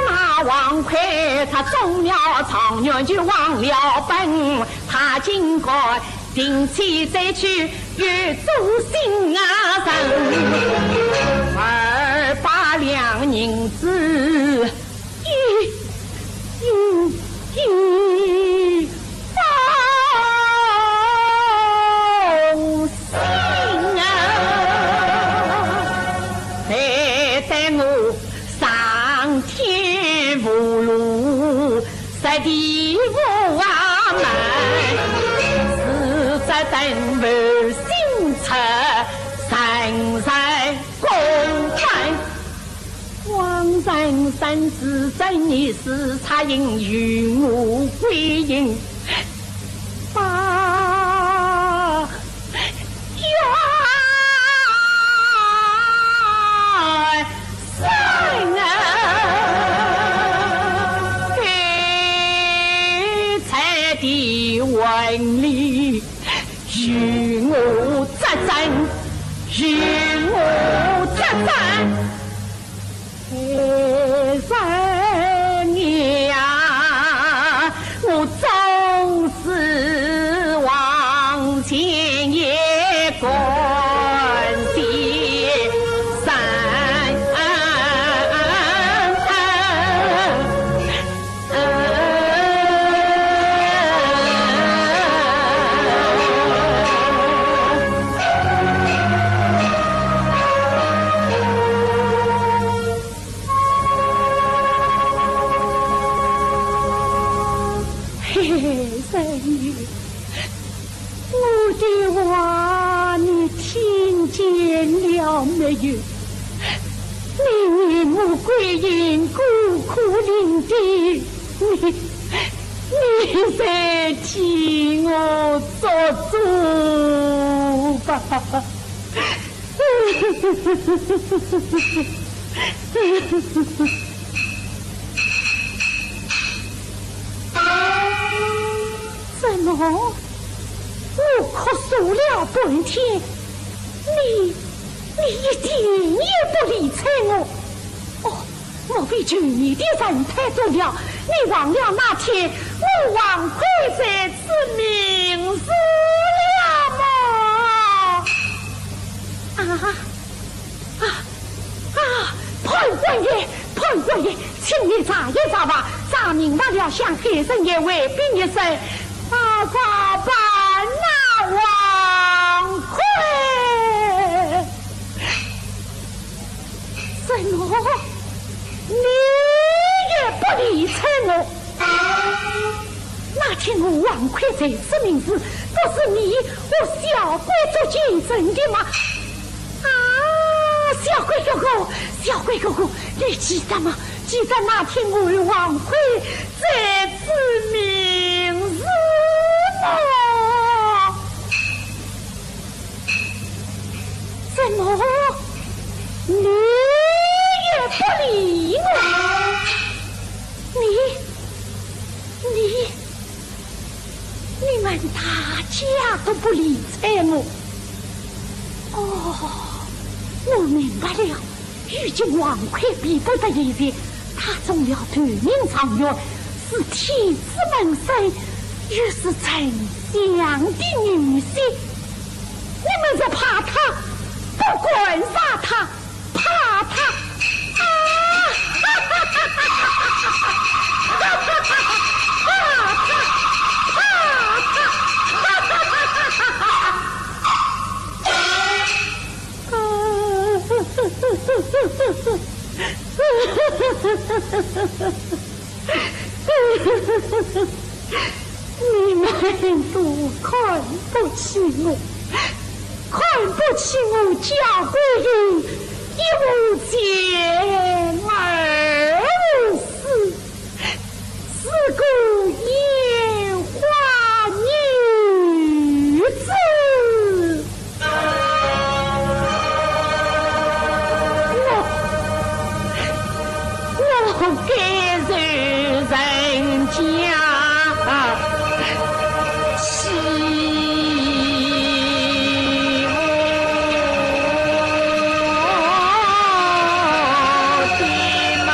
那王魁他中了状元就忘了本，他竟敢 定期再去，又做新啊人，二百两银子，一，一，一封信啊，再待我上天无路， 十地无啊门，是这等无心出，人在公分。往生三世真言师，差人与我归阴。八 元生啊，该才的魂里，与我作证，与我作证。 哎，三娘，我终是望前也感谢三。嘿嘿，三娘，我的话你听见了没有？你念我桂英孤苦伶仃，你，你再替我做主吧。 怎么？我咳嗽了半天，你，你一点也不理睬我。哦， 莫非旧年的人太重了，你忘了那天我王魁在此命日了么？啊，啊，啊，判官爷，判官爷，请你查一查吧，查明白了，向海神爷回禀一声，好好办那王魁。 怎么？你也不理睬我？那天我王魁在此命日，不是你和小鬼做见证的吗？啊，小鬼哥哥，小鬼哥哥，你记得吗？记得那天我王魁在此命日吗？ 怎么，你也不理我？你，你，你们大家都不理睬我。哦，我明白了。 如今王魁比不得现在，他中了头名状元，是天子门生，又是丞相的女婿。你们是怕他，不敢杀他，怕他，啊！怕他，怕他，怕他！ 你们都看我，看不起我家桂英，一无钱二无势，是个烟花女子。我，我该受人家 欺负的吗？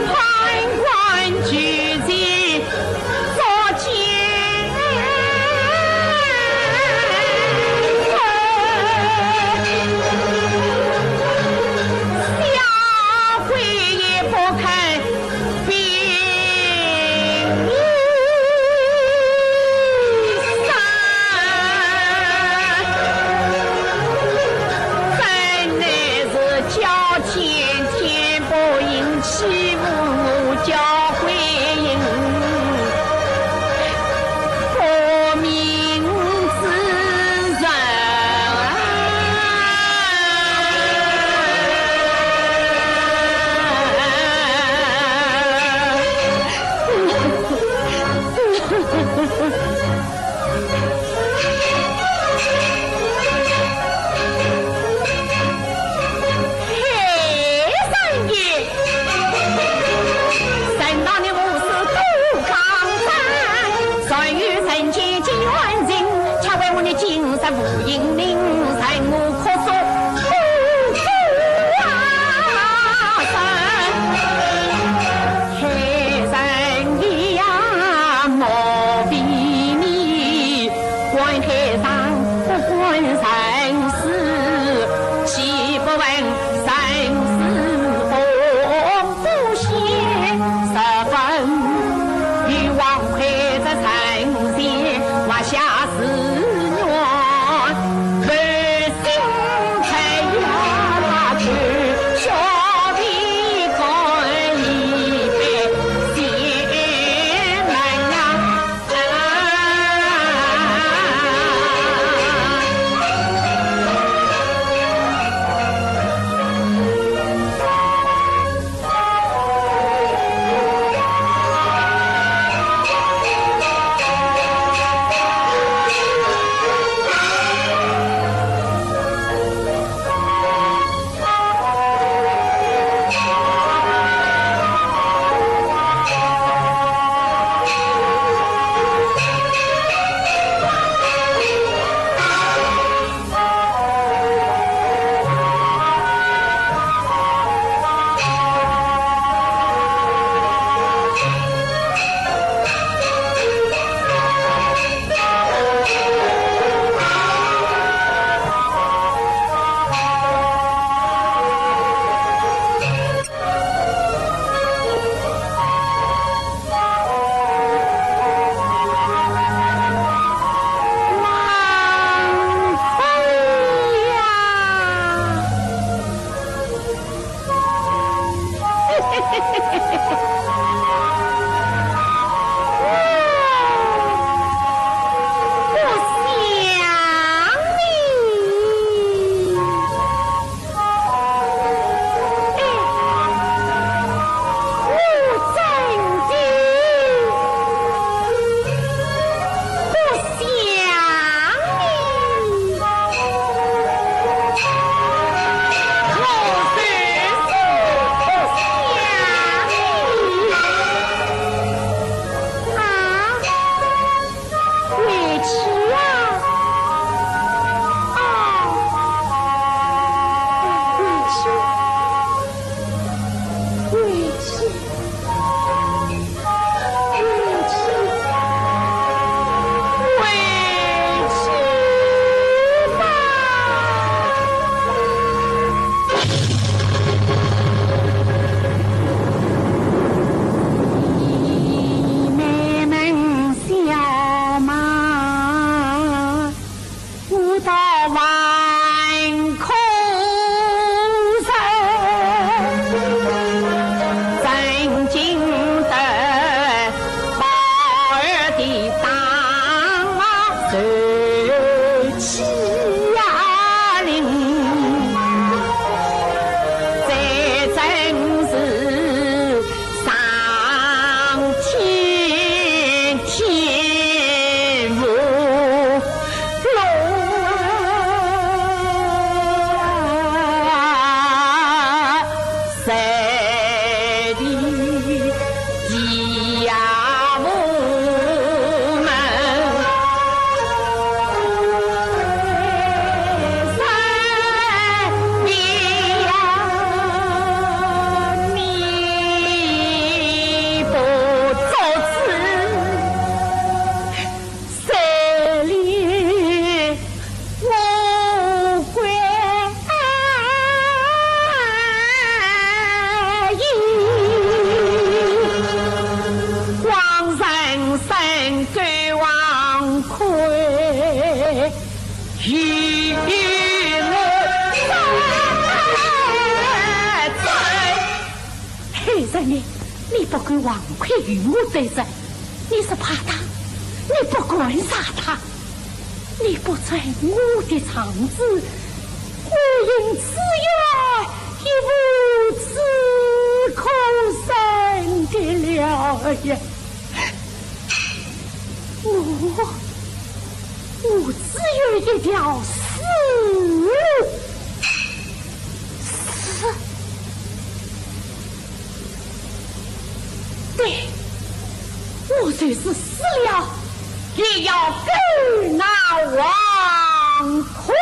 判官举起 左肩下跪也不肯禀一声，真乃是叫天天不应，欺负我家桂英。 不明之人。嘿，三爷， 人道你无事多讲真，善于人间几万情，恰为我你今日无英名，让我哭诉无处安身。害人的呀，莫非你 管海上不管人事，岂不问人事红不显？十分欲望愧在人前，华夏是愿，满心才呀，那就小弟干一杯，先来呀。嘿，人呢，你不敢横kre与我对阵，你是怕他，你不敢杀他，你不在我的场子，我因此也一无子可生的了呀。 我，我只有一条死路。死？对，我就是死了，也要勾那王魁。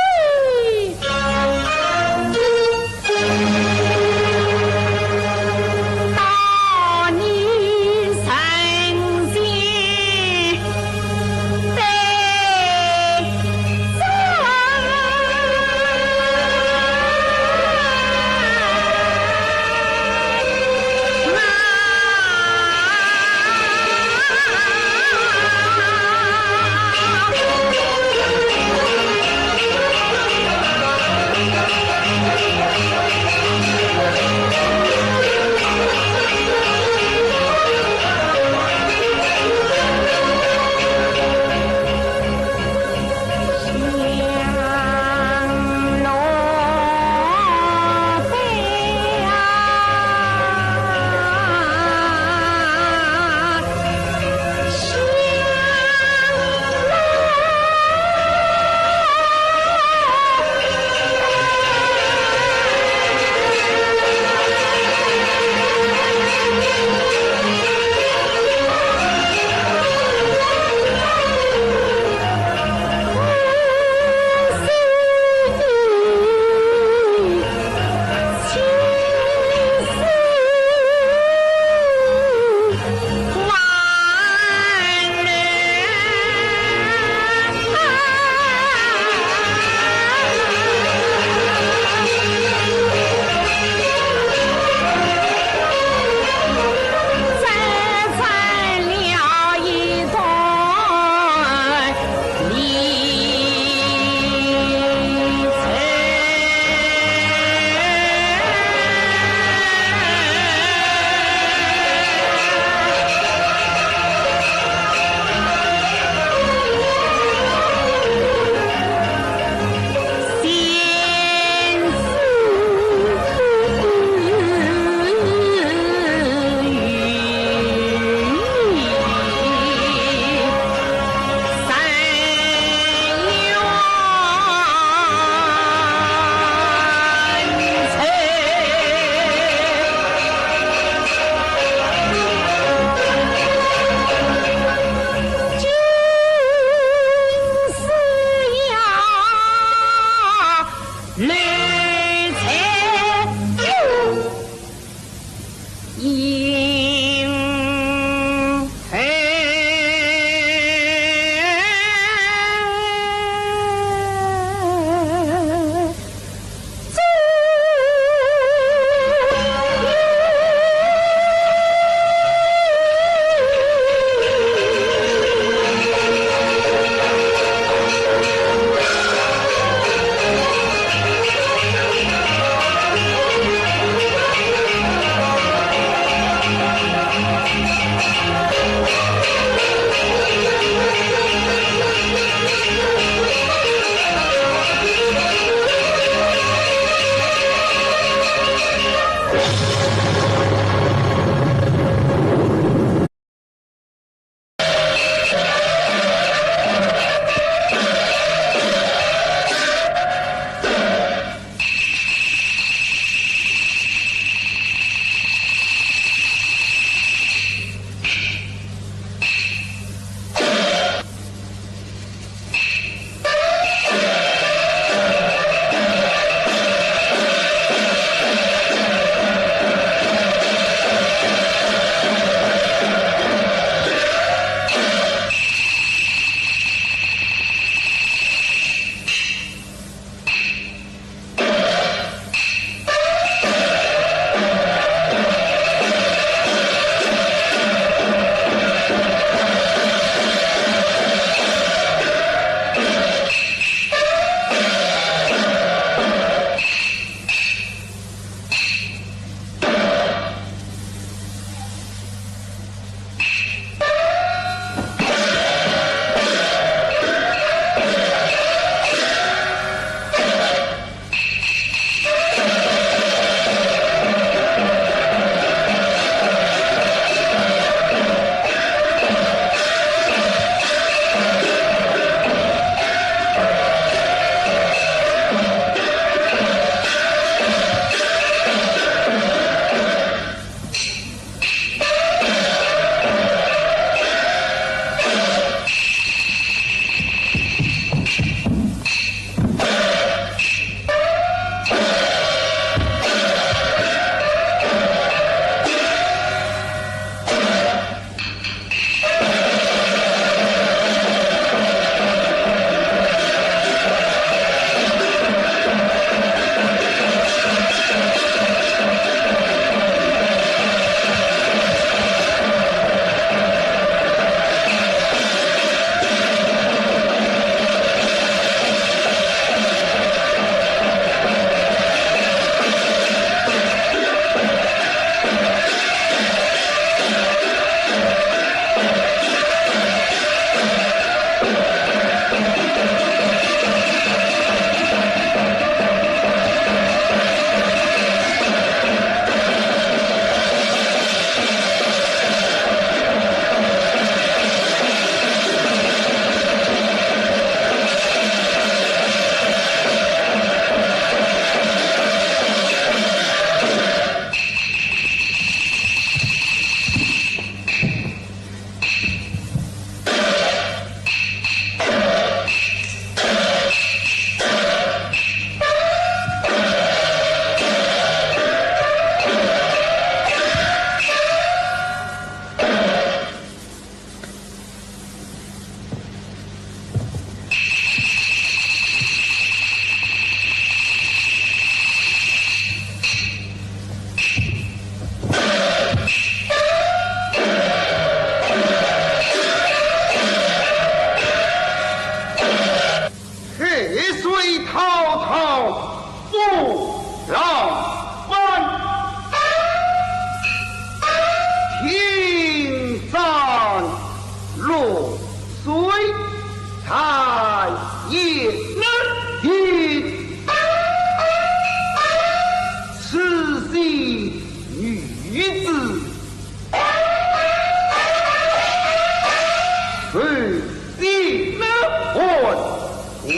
我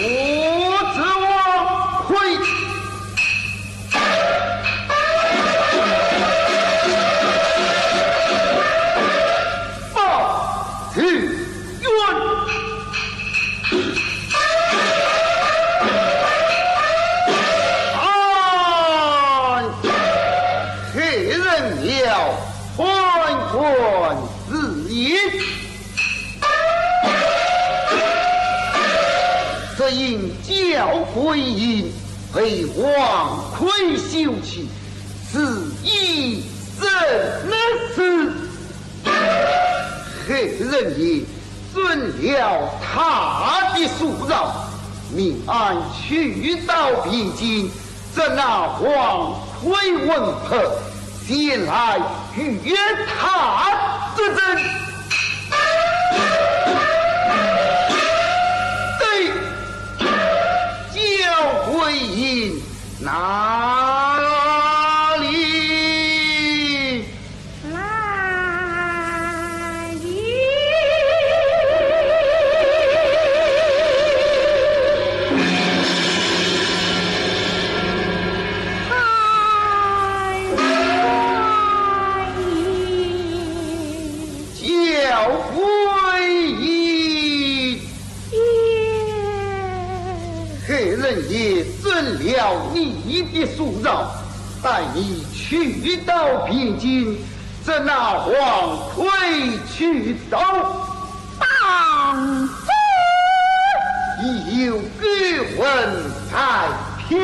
这王魁，报仇冤。哎，害人了，判官是也。 只因敫桂英被王魁休弃，是以身死。害人也准了他的素饶，命俺去到汴京， 这那王魁文拍前来与他作证。对，敫桂英哪里？ 敫桂英。 害人也准了你的素饶，待你去到汴京，这那王魁去到，当真。已有狗闻在飘。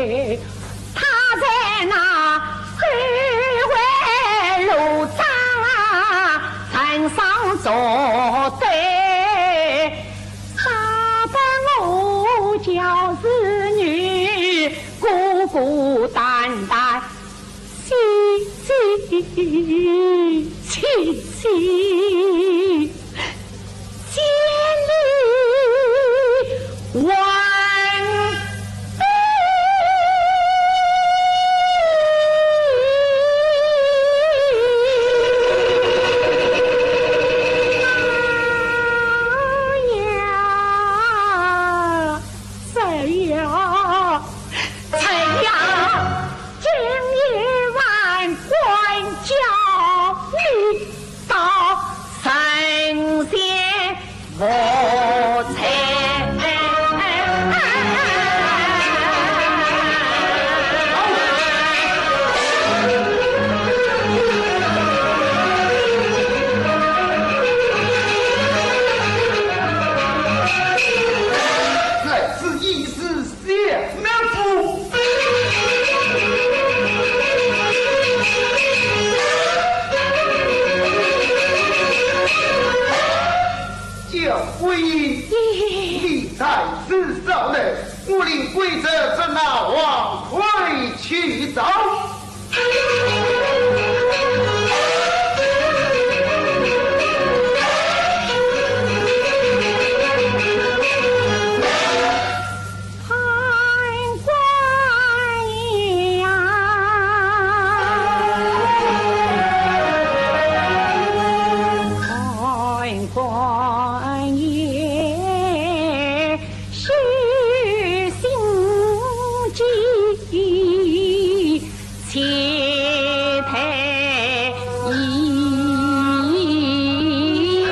他在那后回路上啊，船上坐对，他把我叫是女，孤孤单单，喜喜气气。 千里问呀，谁呀？谁呀？ 今夜晚官家你到神仙佛前。在此一时 谢老夫。叫归，你在此稍等，我领贵人至那王魁去找。 判官呀，判官爷，须心计。 且退一回。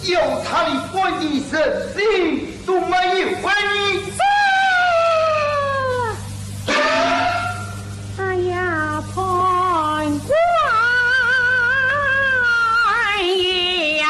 要查你官的人心都没有而已。哎呀，判官爷呀！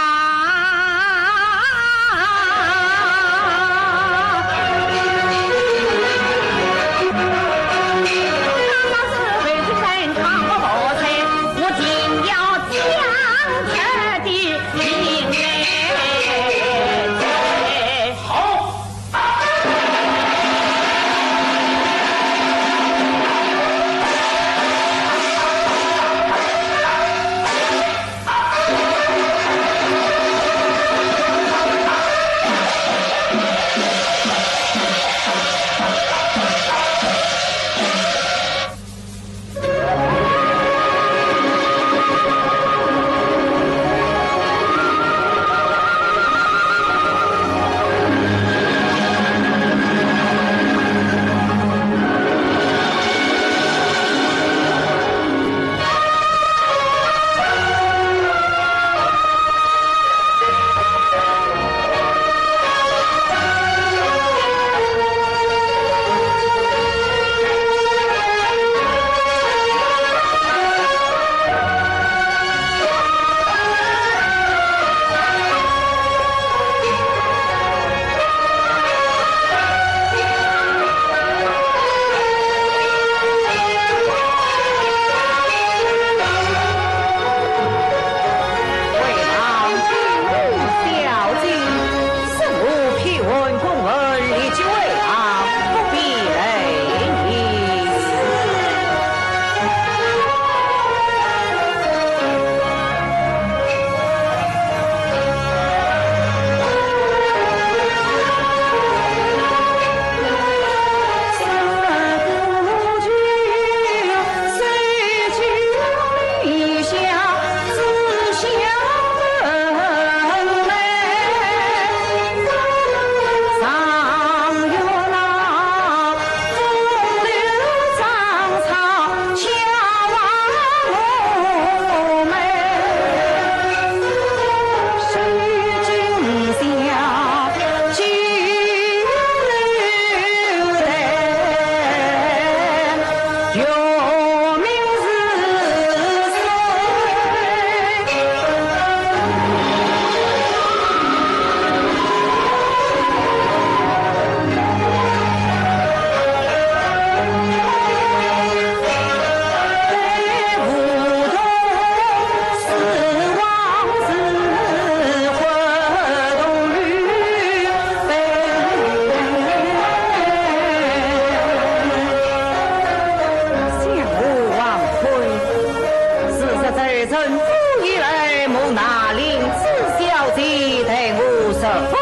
一来蒙那林子小姐待我十分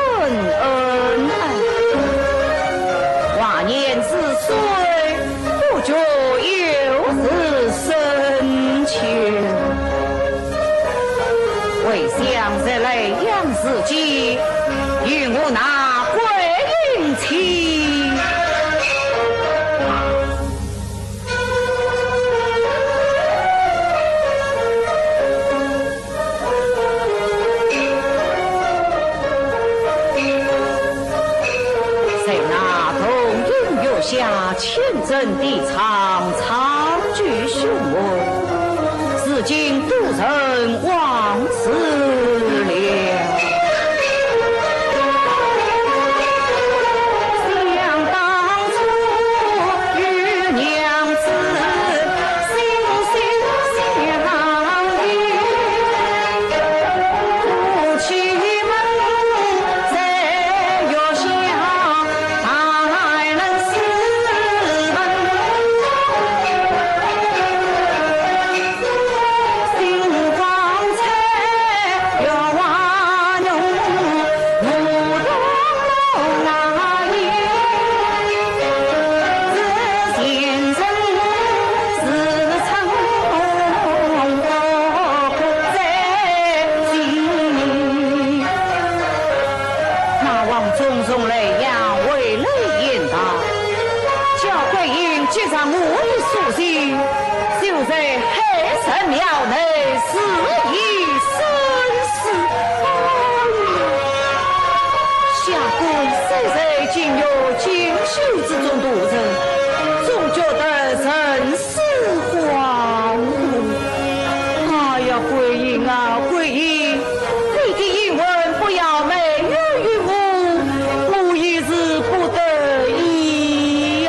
恩爱，话言似水，不觉又是深秋。回想日来杨氏姐，与我那桂英妻。 在那桐阴月下，清蒸的唱，唱句胸怀，如今都成往事了。 那王中送来杨惠来言道，焦桂英既然我的书信，就在海神庙内自缢身死。哎呀，下官虽在金玉锦绣之中度日，总觉得人 死荒古。哎呀，桂英啊，桂英，你的英魂不要埋怨于我，我也是不得已呀。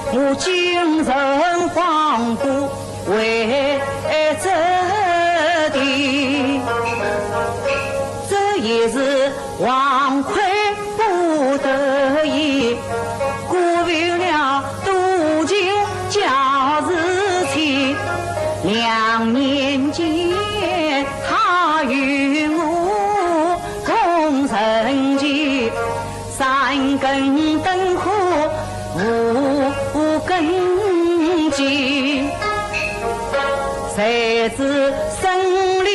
我今生荒古为这地，这也是王魁不得已，辜负了多情焦氏妻。两年前，他与我同成疾， 三更灯火五更鸡，谁知生离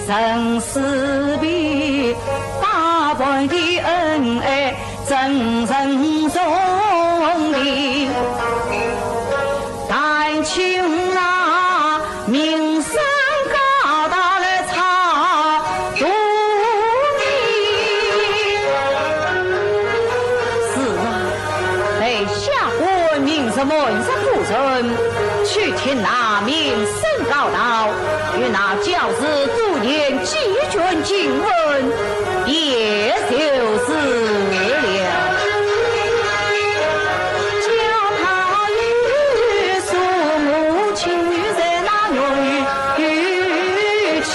生死别，百般的恩爱怎忍重提？但求那 名声高大来唱独名。是啊，待下官命人瞒着夫人，去听那名声高大，与那焦氏多言几卷经文， 也就是了。叫他与苏母亲在那院去。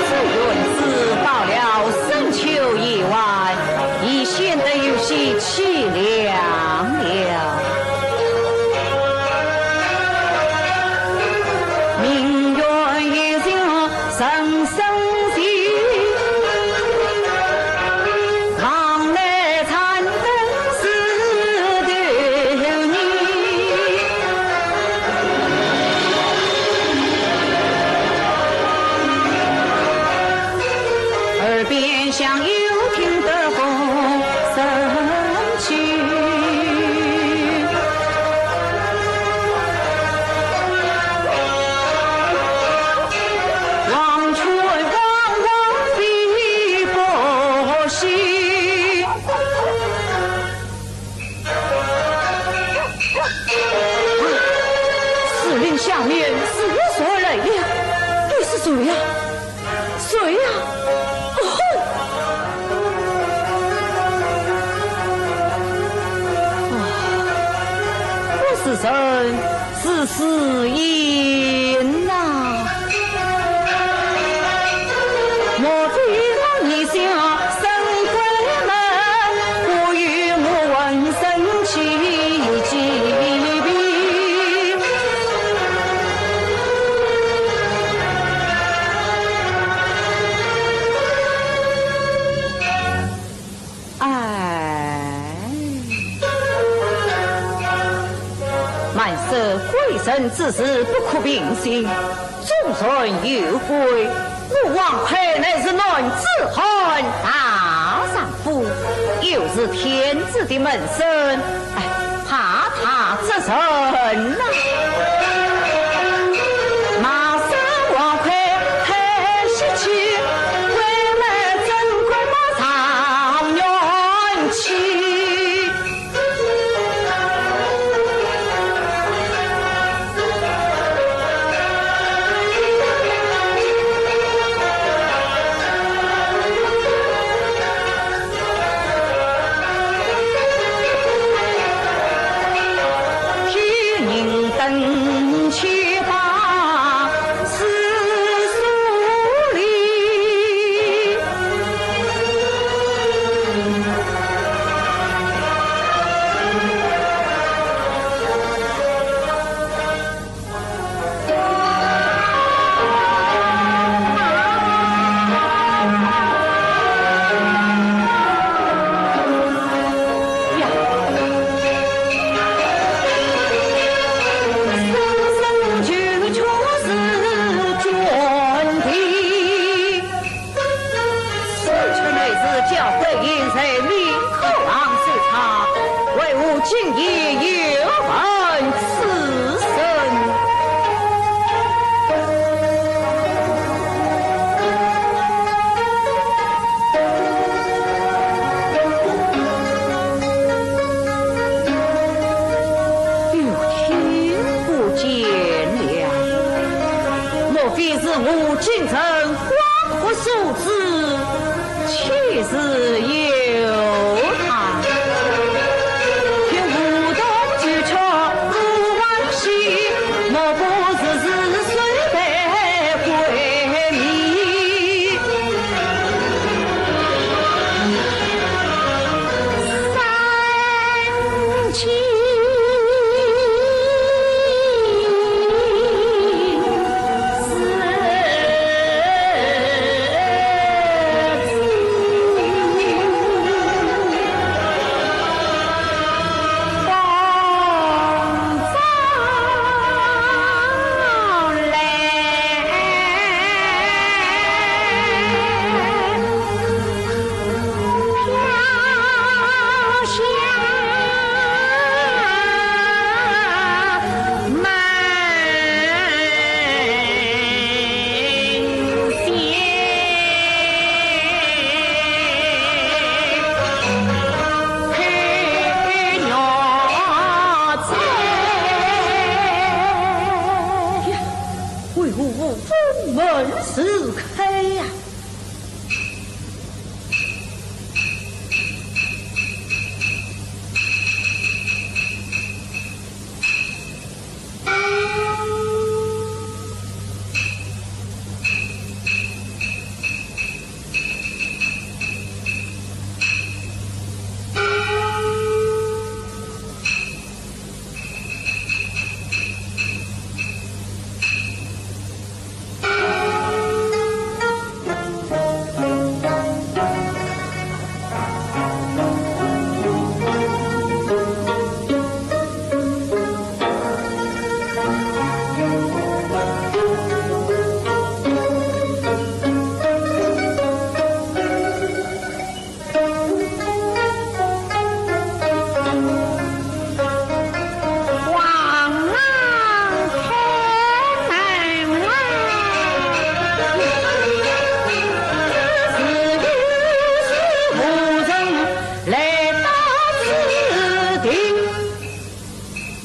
这院子到了深秋以晚，已显得有些凄凉了。 名曰一笑人生情，望来残灯似对影。耳边响又听得风声起。人是死因呐。莫非我一向生鬼门，故有我浑身起鸡皮。哎。 慢说鬼神之事不可凭信，纵然有鬼，我王魁乃是男子汉大丈夫，又是天子的门生，哎，怕他这人呐。马上王魁抬起去，为了争官马上元气。 天人等去把事梳理。 此乃是交关人在明口行首唱，为何今夜又闻此声？有天不见了，莫非是我今生 花魁所致，岂是有他？听舞动九曲舞欢喜，莫不是似水的鬼迷。三更 为何无风门自开呀？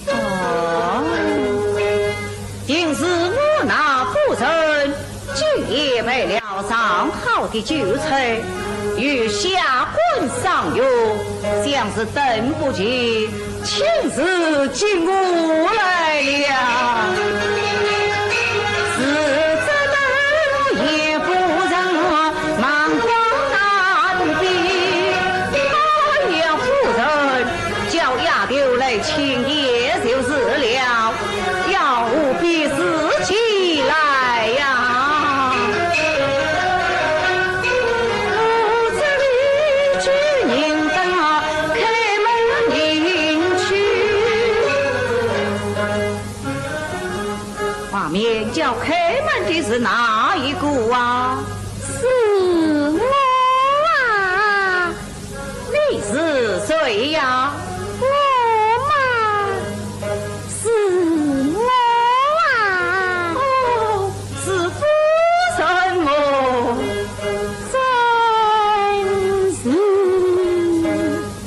哦，定是我那夫人 今夜备了上好的酒菜，与下官赏用，想是等不及亲自接我来了。是这等严夫人，忙光难比。哎呀，夫人，叫丫头来请安就是了，要何必自己来呀？我这里只能等开门迎去。 外面叫开门的是哪一个啊？是我啊。你是谁呀？我嘛，是我啊。哦，是夫人哦。真是。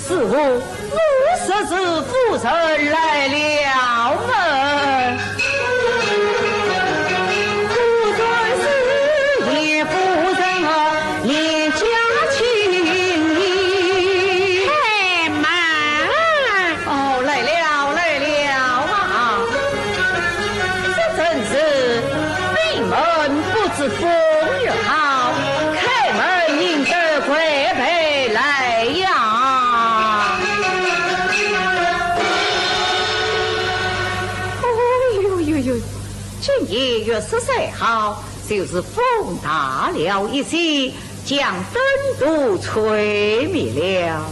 是我，我说是夫人来了么？果然是严夫人啊，严家亲。开门。哦，来了，来了啊！这真是闭门不知风雨好，开门迎得贵 来呀！哦呦呦呦，今夜月色虽好，就是风大了一些，将灯都吹灭了。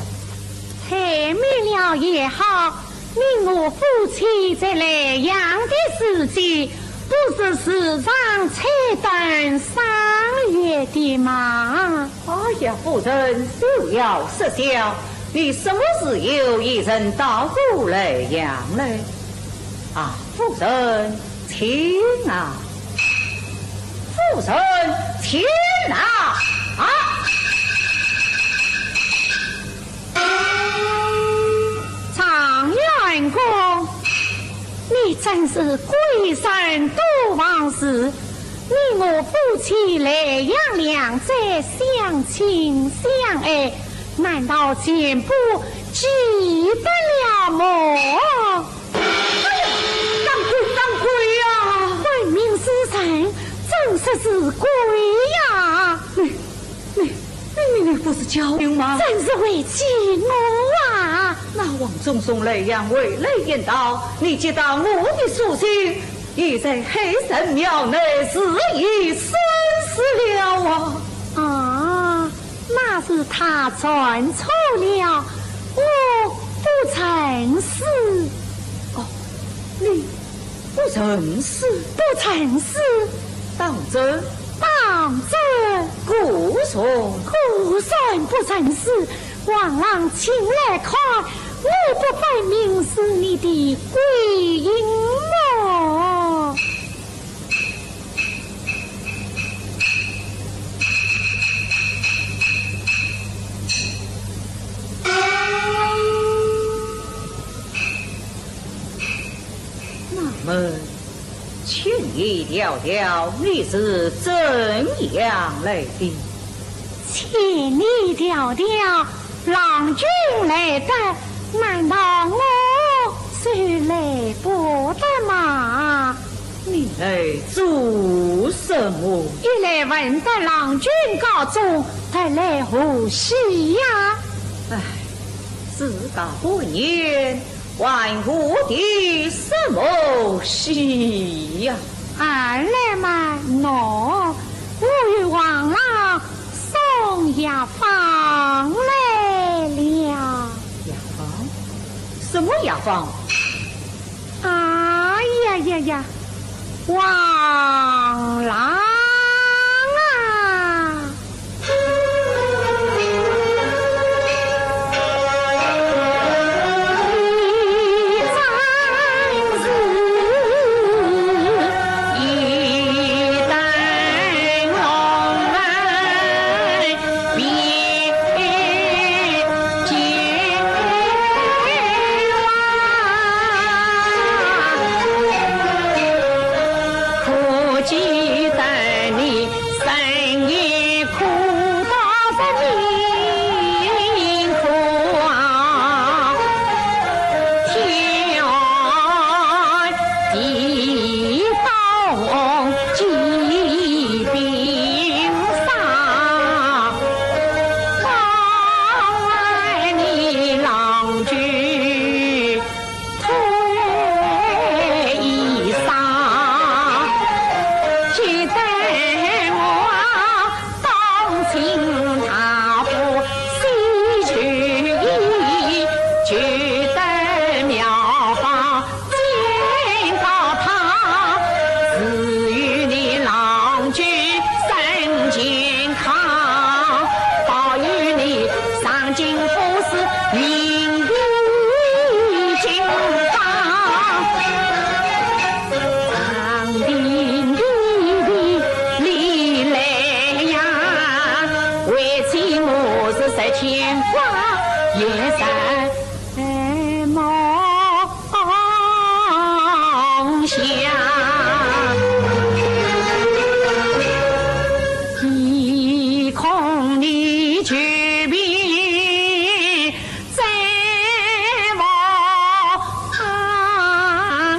吹灭了也好，你我夫妻在莱阳的时节，不是时常吹灯赏月的吗？ 哎呀，夫人休要失笑，你什么时候一人到过莱阳来？啊，夫人，请啊！夫人，请啊！啊！状元公，你真是贵人多忘事， 你我夫妻莱阳两载相亲相爱，难道全部记得了么？哎呀，当归，当归呀！分明是人，怎说是鬼呀？你，你，你，你，你不是焦云吗？真是为妻我啊！那王忠从莱阳回来言道，你接到我的书信， 已在黑神庙内自缢身死了啊！啊，那是他传错了，我不曾死。哦，你不曾死？不曾死。当真？当真。果然？果然不曾死。 王郎，请来看，我不分明是你的鬼影么？那么， 请你聊聊，你是怎样来的？请你聊聊，郎君来得，难道我就来不得吗？你来做什么？一来闻得郎君高中，二来贺喜呀。唉，自家不言， 还贺的什么喜呀？二来嘛，喏，我与王郎送药方来了。药方？什么药方？哎呀呀呀，王郎啊！明帝金榜，上明帝里来呀，为妻我是十千万也在梦想。 唯恐你举兵再犯，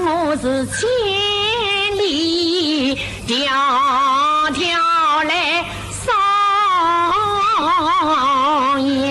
我是千里迢迢来 襄阳。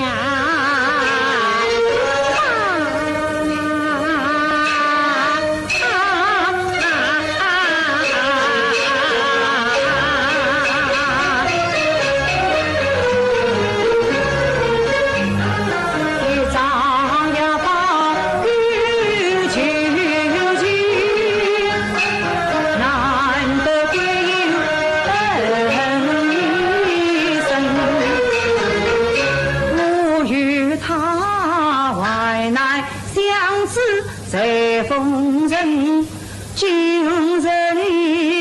我与他患难相知在风尘，今日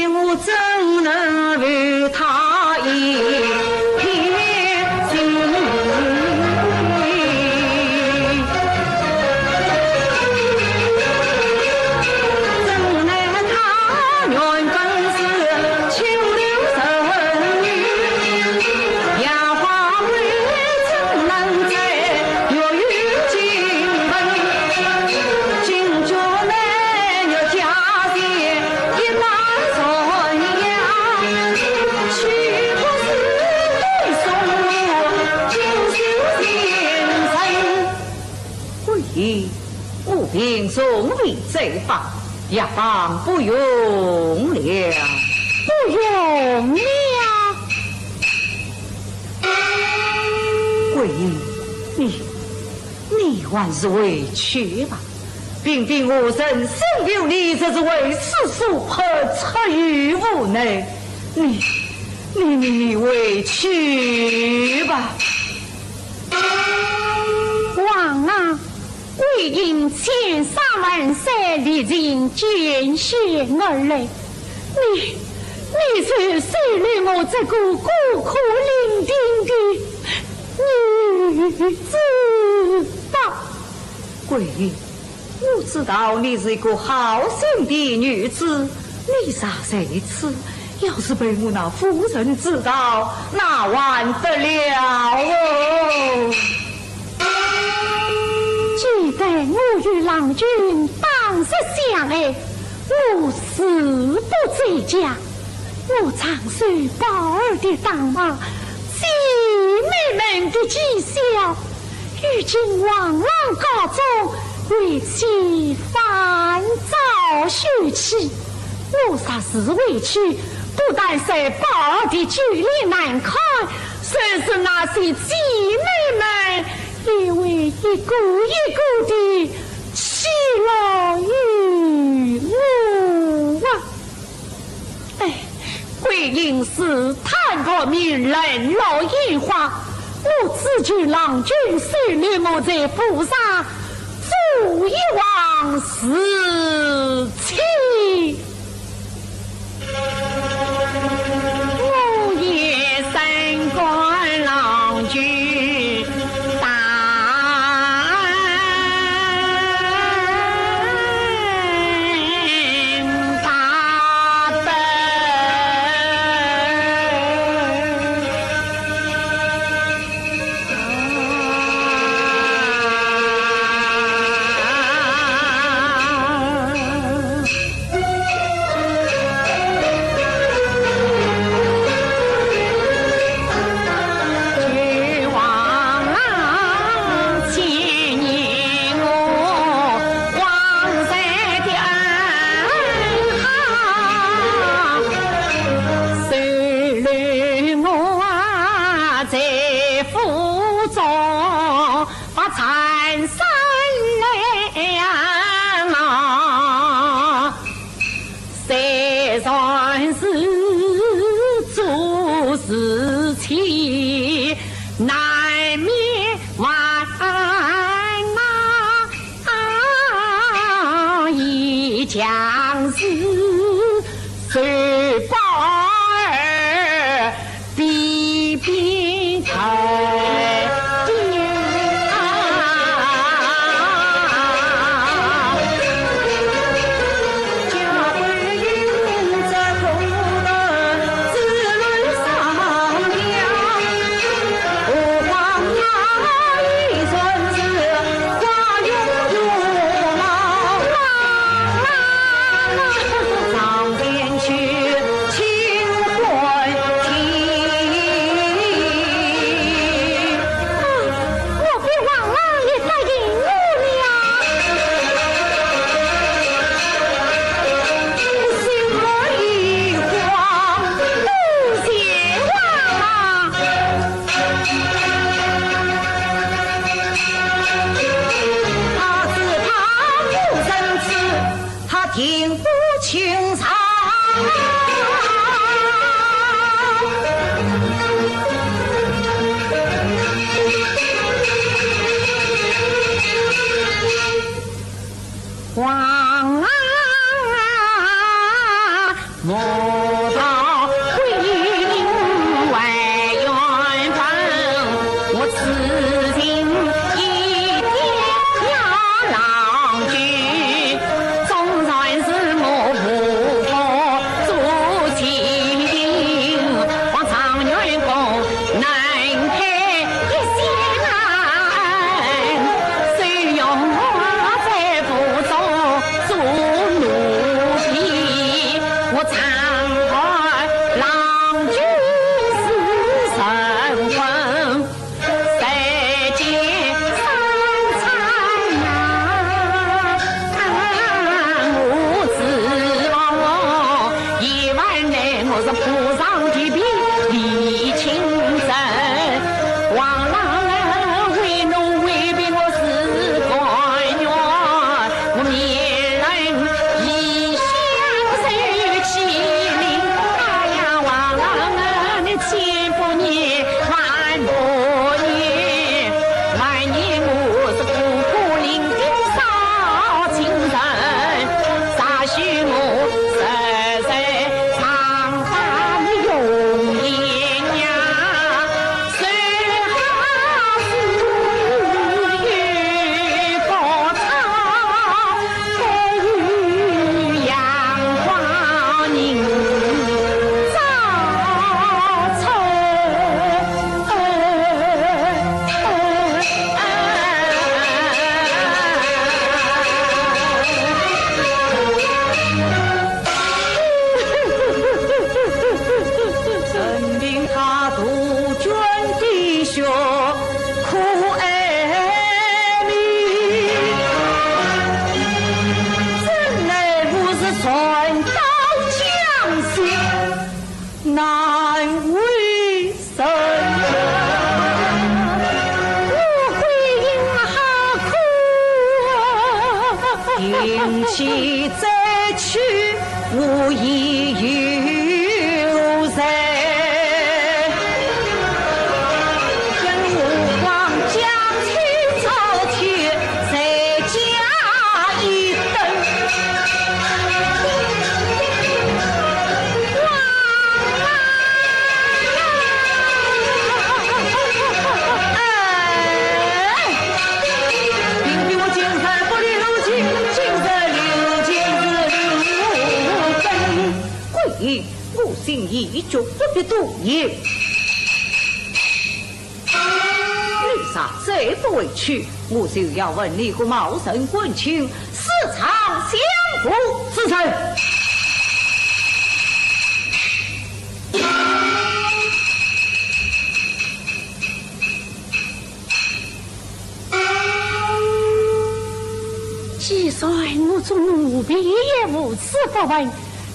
我怎能负他一片心？怎奈他原本是 我病重病在方，药方不用了。不用了？桂英，你，你还是回去吧。并非我人身有礼，只是为此所迫，出于无奈。你，你，你，你回去吧。王啊， 桂英千山万水，历尽艰险而来，你，你是收留我这个孤苦伶仃的女子吧？桂英，我知道你是一个好心的女子，你若在此，要是被我那夫人知道，那还得了哦！ 记得我与郎君当日相爱，我死不在家。我常受宝二的打骂，姐妹们的讥笑，如今王郎高中，为妻烦躁受气。 我若是回去，不但受宝二的旧脸难看，就是那些姐妹们也会一个一个地奚落于我啊！哎，桂英是贪慕名利，冷落烟花，我只求郎君收留我在府上， 做一房侍妻。我也深感郎君大恩大德。我比王老爷答应我了。什么一慌，不见王老。他只怕不仁慈，他定不清场。王啊， 任凭他杜鹃的血可爱你，怎奈不是船到江心难为人。我会因何苦啊？定期再去，我已有罪。 我心已决，不必多言。你若再不回去，我就要问你个冒认官亲，私藏相府之人。 既然我做奴婢也无此不问，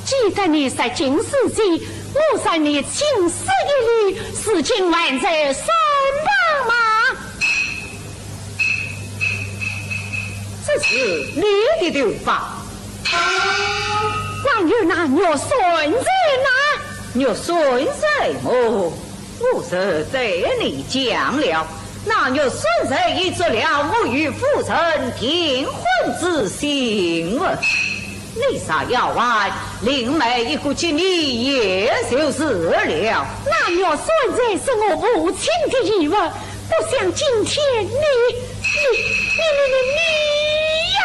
既得你入京之计，我受你进士一礼，如今还在三宝吗？这是你的头发。还有那玉扇在哪？玉扇在么？ 我是对你讲了，那玉扇在已做了我与夫人订婚之信物。你若要还，另买一个给你也就是了。那玉扇才是我父亲的遗物，不想今天你，你，你，你，你，你呀！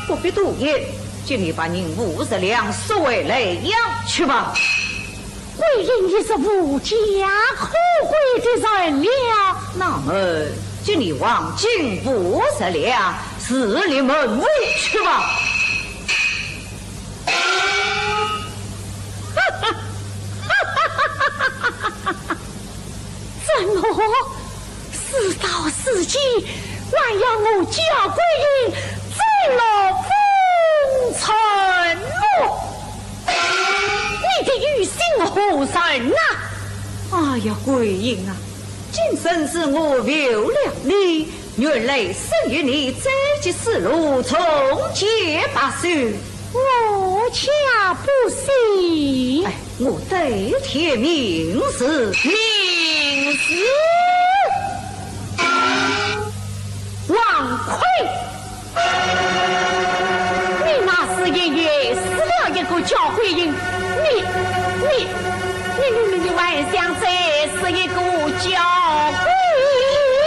不必多言，给你把银五十两收回来呀，去吧。 桂英已是无家可归的人了。那么，给你黄金五十两，自立门户去吧。怎么？ 事到如今，还要我焦桂英走落风尘么？你的于心何忍呐？哎呀，桂英啊，今真是我误了你，原来是与你走起死路，从前不识。 我却不信。哎，我对天盟誓。盟誓？王魁，你那时也死了一个焦桂英，你，你，你，你，你，你还想再死一个焦桂英？ 你，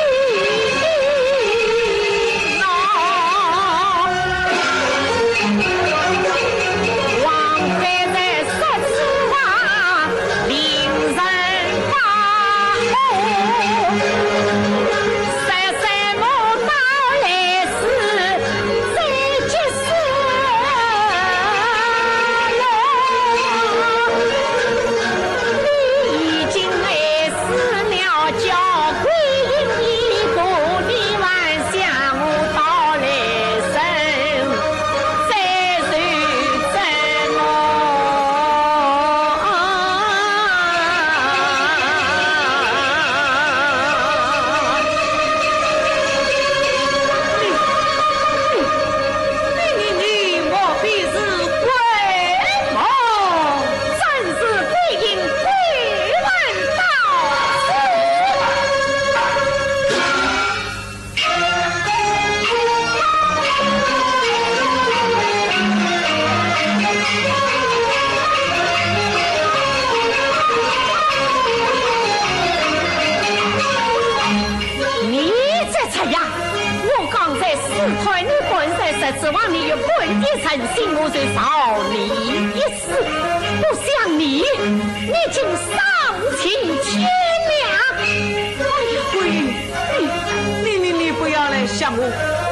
你，你，你莫非是鬼魔？正是桂英鬼魂到此。 你这贼呀！我刚才试探你半日，实指望你有半点诚心，我就饶你一死。不想你，你竟丧尽天良！哎呀，桂英，你，你，你，你不要来吓我！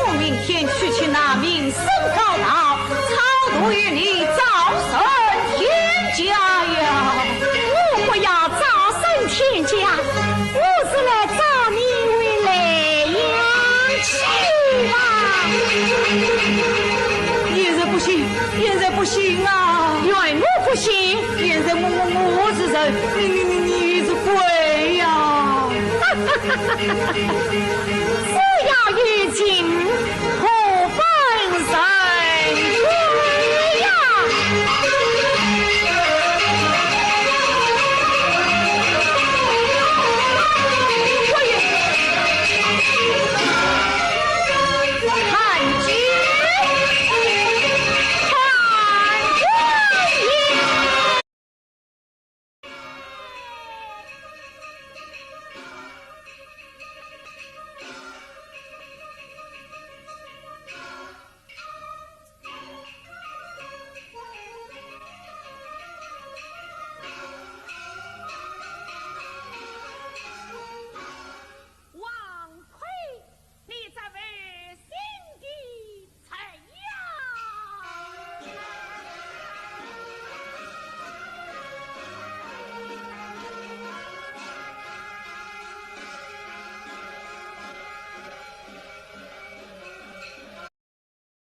我明天去请那名僧高道，超度与你早升天家呀！我不要早升天家，我是来找你为莱阳去吧。贤侄不行，贤侄不行啊！怨我不行？贤侄，我，我，我是人，你，你，你，你是鬼呀！